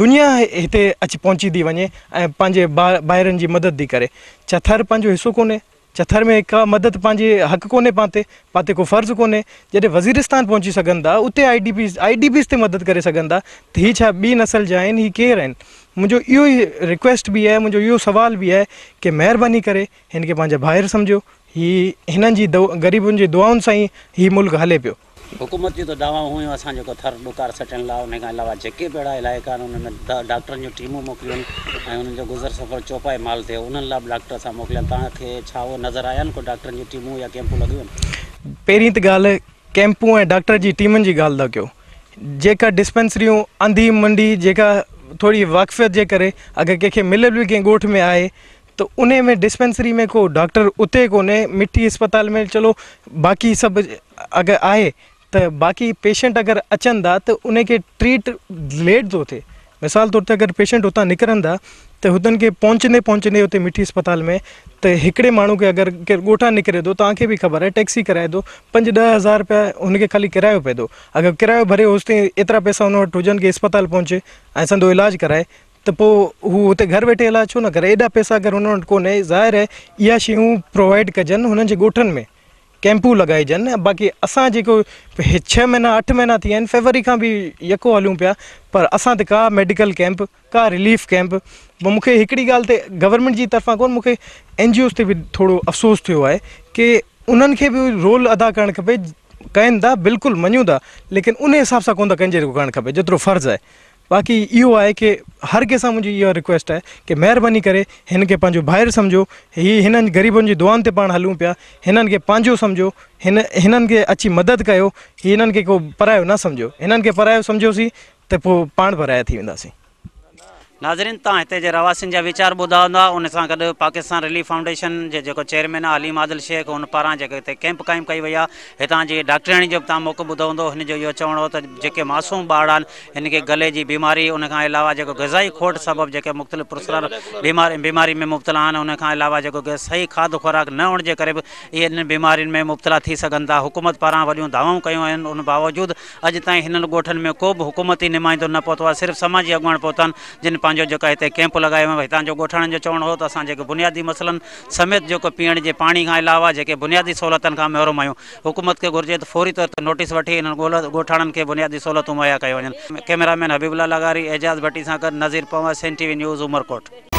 دنيا هتي اچي پهچي ٿي وڃي ۽ پنهنجي ڀائرن جي مدد ٿي ڪري ڇا ٿر پنهنجو حصو ڪونهي ڇا ٿر ۾ ڪا مدد پنهنجي حق ڪونهي پاتي پاتي ڪو فرض ڪونهي جڏهن وزيرستان پهچي سگهن ٿا اتي I D Ps I D Ps تي مدد ڪري سگهن ٿا ته هي ڇا ٻي نسل جا آهن هي ڪير آهن منهنجو اهو ئي رڪويسٽ به آهي منهنجو اهو سوال به آهي ڪي مهرباني ڪري هن کي پنهنجا ڀائر سمجهو هي هنن جي غريبن جي دعائن سان ئي هي ملڪ هلي پيو. حڪومت جون ته دعوائون هيون اسان جيڪو ٿر ڏڪار سٽڻ لاء انهي کان علاوه جيڪي به اهڙا علائقا آهن انهن ۾ ڊاڪٽرن جون ٽيمون موڪليون ۽ انهن جو گذر سفر چوپائي مال ٿئي انهن لاء به ڊاڪٽر اسان موڪليا آهن توهان کي ڇا اهي نظر آيا آهن ڪو ڊاڪٽرن جون ٽيمون يا ڪيمپون لڳيون آهن؟ پهرين ته ڳالهه ڪيمپون ۽ ڊاڪٽر جي ٽيمن جي ڳالهه ٿا ڪيو جيڪا ڊسپينسريون انڌي منڊي جيڪا ٿوري واقفيت جي ڪري اگر ڪنهن کي مليل به ڪنهن ڳوٺ ۾ آهي ته انهي ۾ ڊسپينسري ۾ ڪو ڊاڪٽر اتي ڪونهي مٺي اسپتال ۾ چلو باقي سڀ اگر آهي ته باقي پيشنٽ اگر اچن ٿا ته انهي کي ٽريٽ ليٽ ٿو ٿئي مثال طور تي اگر پيشنٽ اتان نڪرن ٿا ته هتن کي پهچندي پهچندي اتي مٺي اسپتال ۾ ته هڪڙي ماڻهو کي اگر ڪير ڳوٺان نڪري ٿو توهان کي به خبر آهي ٽيڪسي ڪرائي ٿو پنج ڏهه هزار رپيا هن کي خالي ڪرايو پئي ٿو اگر ڪرايو ڀري هوستائين ايترا پئسا هن وٽ هجن ڪي اسپتال پهچي ۽ سندو علاج ڪرائي ته پوء هو هتي گهر ويٺي علاج ڇو نه ڪرائي ايڏا پئسا اگر هن وٽ ڪونهي ظاهر آهي اها شيون پرووائيڊ ڪجن هنن جي ڳوٺن ۾ ڪئمپون لڳائجن باقي اسان جيڪو ڇهه مهينا اٺ مهينا ٿي ويا آهن فيبروري کان به يڪو هلون پيا پر اسان تي ڪا ميڊيڪل ڪئمپ ڪا رليف ڪئمپ مون کي هڪڙي ڳالهه تي گورنمينٽ جي طرفان ڪون مون کي اين جي اوز تي به ٿورو افسوس ٿيو آهي ڪي انهن کي به رول ادا ڪرڻ کپي ڪن ٿا بلڪل مڃون ٿا ليڪن ان حساب سان ڪون ٿا ڪن جيترو ڪرڻ کپي جيترو فرض آهي باقي اهو آهي ڪي هر ڪنهن سان منهنجي اها رڪويسٽ آهي ڪي مهرباني ڪري هن کي پنهنجو ڀائر سمجهو هي هنن غريبن جي دعائن تي پاڻ هلون پيا هنن کي پنهنجو سمجهو هن هنن کي اچي مدد ڪيو هي هنن کي ڪو پرايو نه سمجهو هنن کي پرايو سمجهيوسين ته پوء پاڻ پرايا ٿي وينداسين. ناظرين توهان هتي جي رهواسين جا ويچار ٻڌا هوندا ان سان گڏ پاڪستان رليف فائونڊيشن جي جيڪو چيئرمين آهي حليم عادل شيخ ان پاران جيڪي هتي ڪئمپ قائم ڪئي وئي آهي هتان جي ڊاڪٽرياڻي جو به توهان موقف ٻڌو هوندو هن جو اهو چوڻ هو ته جيڪي معصوم ٻارڙا آهن هن کي گلي جي بيماري ان کان علاوه جيڪو غذائي کوٽ سبب جيڪي مختلف پراسرار بيماري بيماري ۾ مبتلا آهن ان کان علاوه جيڪو صحيح کاڌ خوراڪ نه هئڻ جي ڪري به اهي انهن بيمارين ۾ مبتلا ٿي سگهن ٿا حڪومت پاران وڏيون دعوائون ڪيون آهن ان باوجود اڄ تائين هنن ڳوٺن ۾ ڪو به حڪومتي نمائندو نه پهتو آهي صرف سماجي اڳواڻ پهتا آهن جن پنهنجو جيڪو هتي ڪئمپ لڳايو آهي هتان جو ڳوٺاڻن جو چوڻ هو ته اسان جيڪي بنيادي مسئلن سميت جيڪو پيئڻ جي پاڻي کان علاوه جيڪي بنيادي سهولتن کان محروم آهيون حڪومت کي گهرجي ته فوري طور تي نوٽيس وٺي انهن ڳوٺاڻن کي بنيادي سهولتون مهيا ڪيون وڃن. ڪئميرا مين حبيب الله لغاري، اعجاز ڀٽي سان گڏ Nazir Panhwar, Sindh T V news, Umerkot.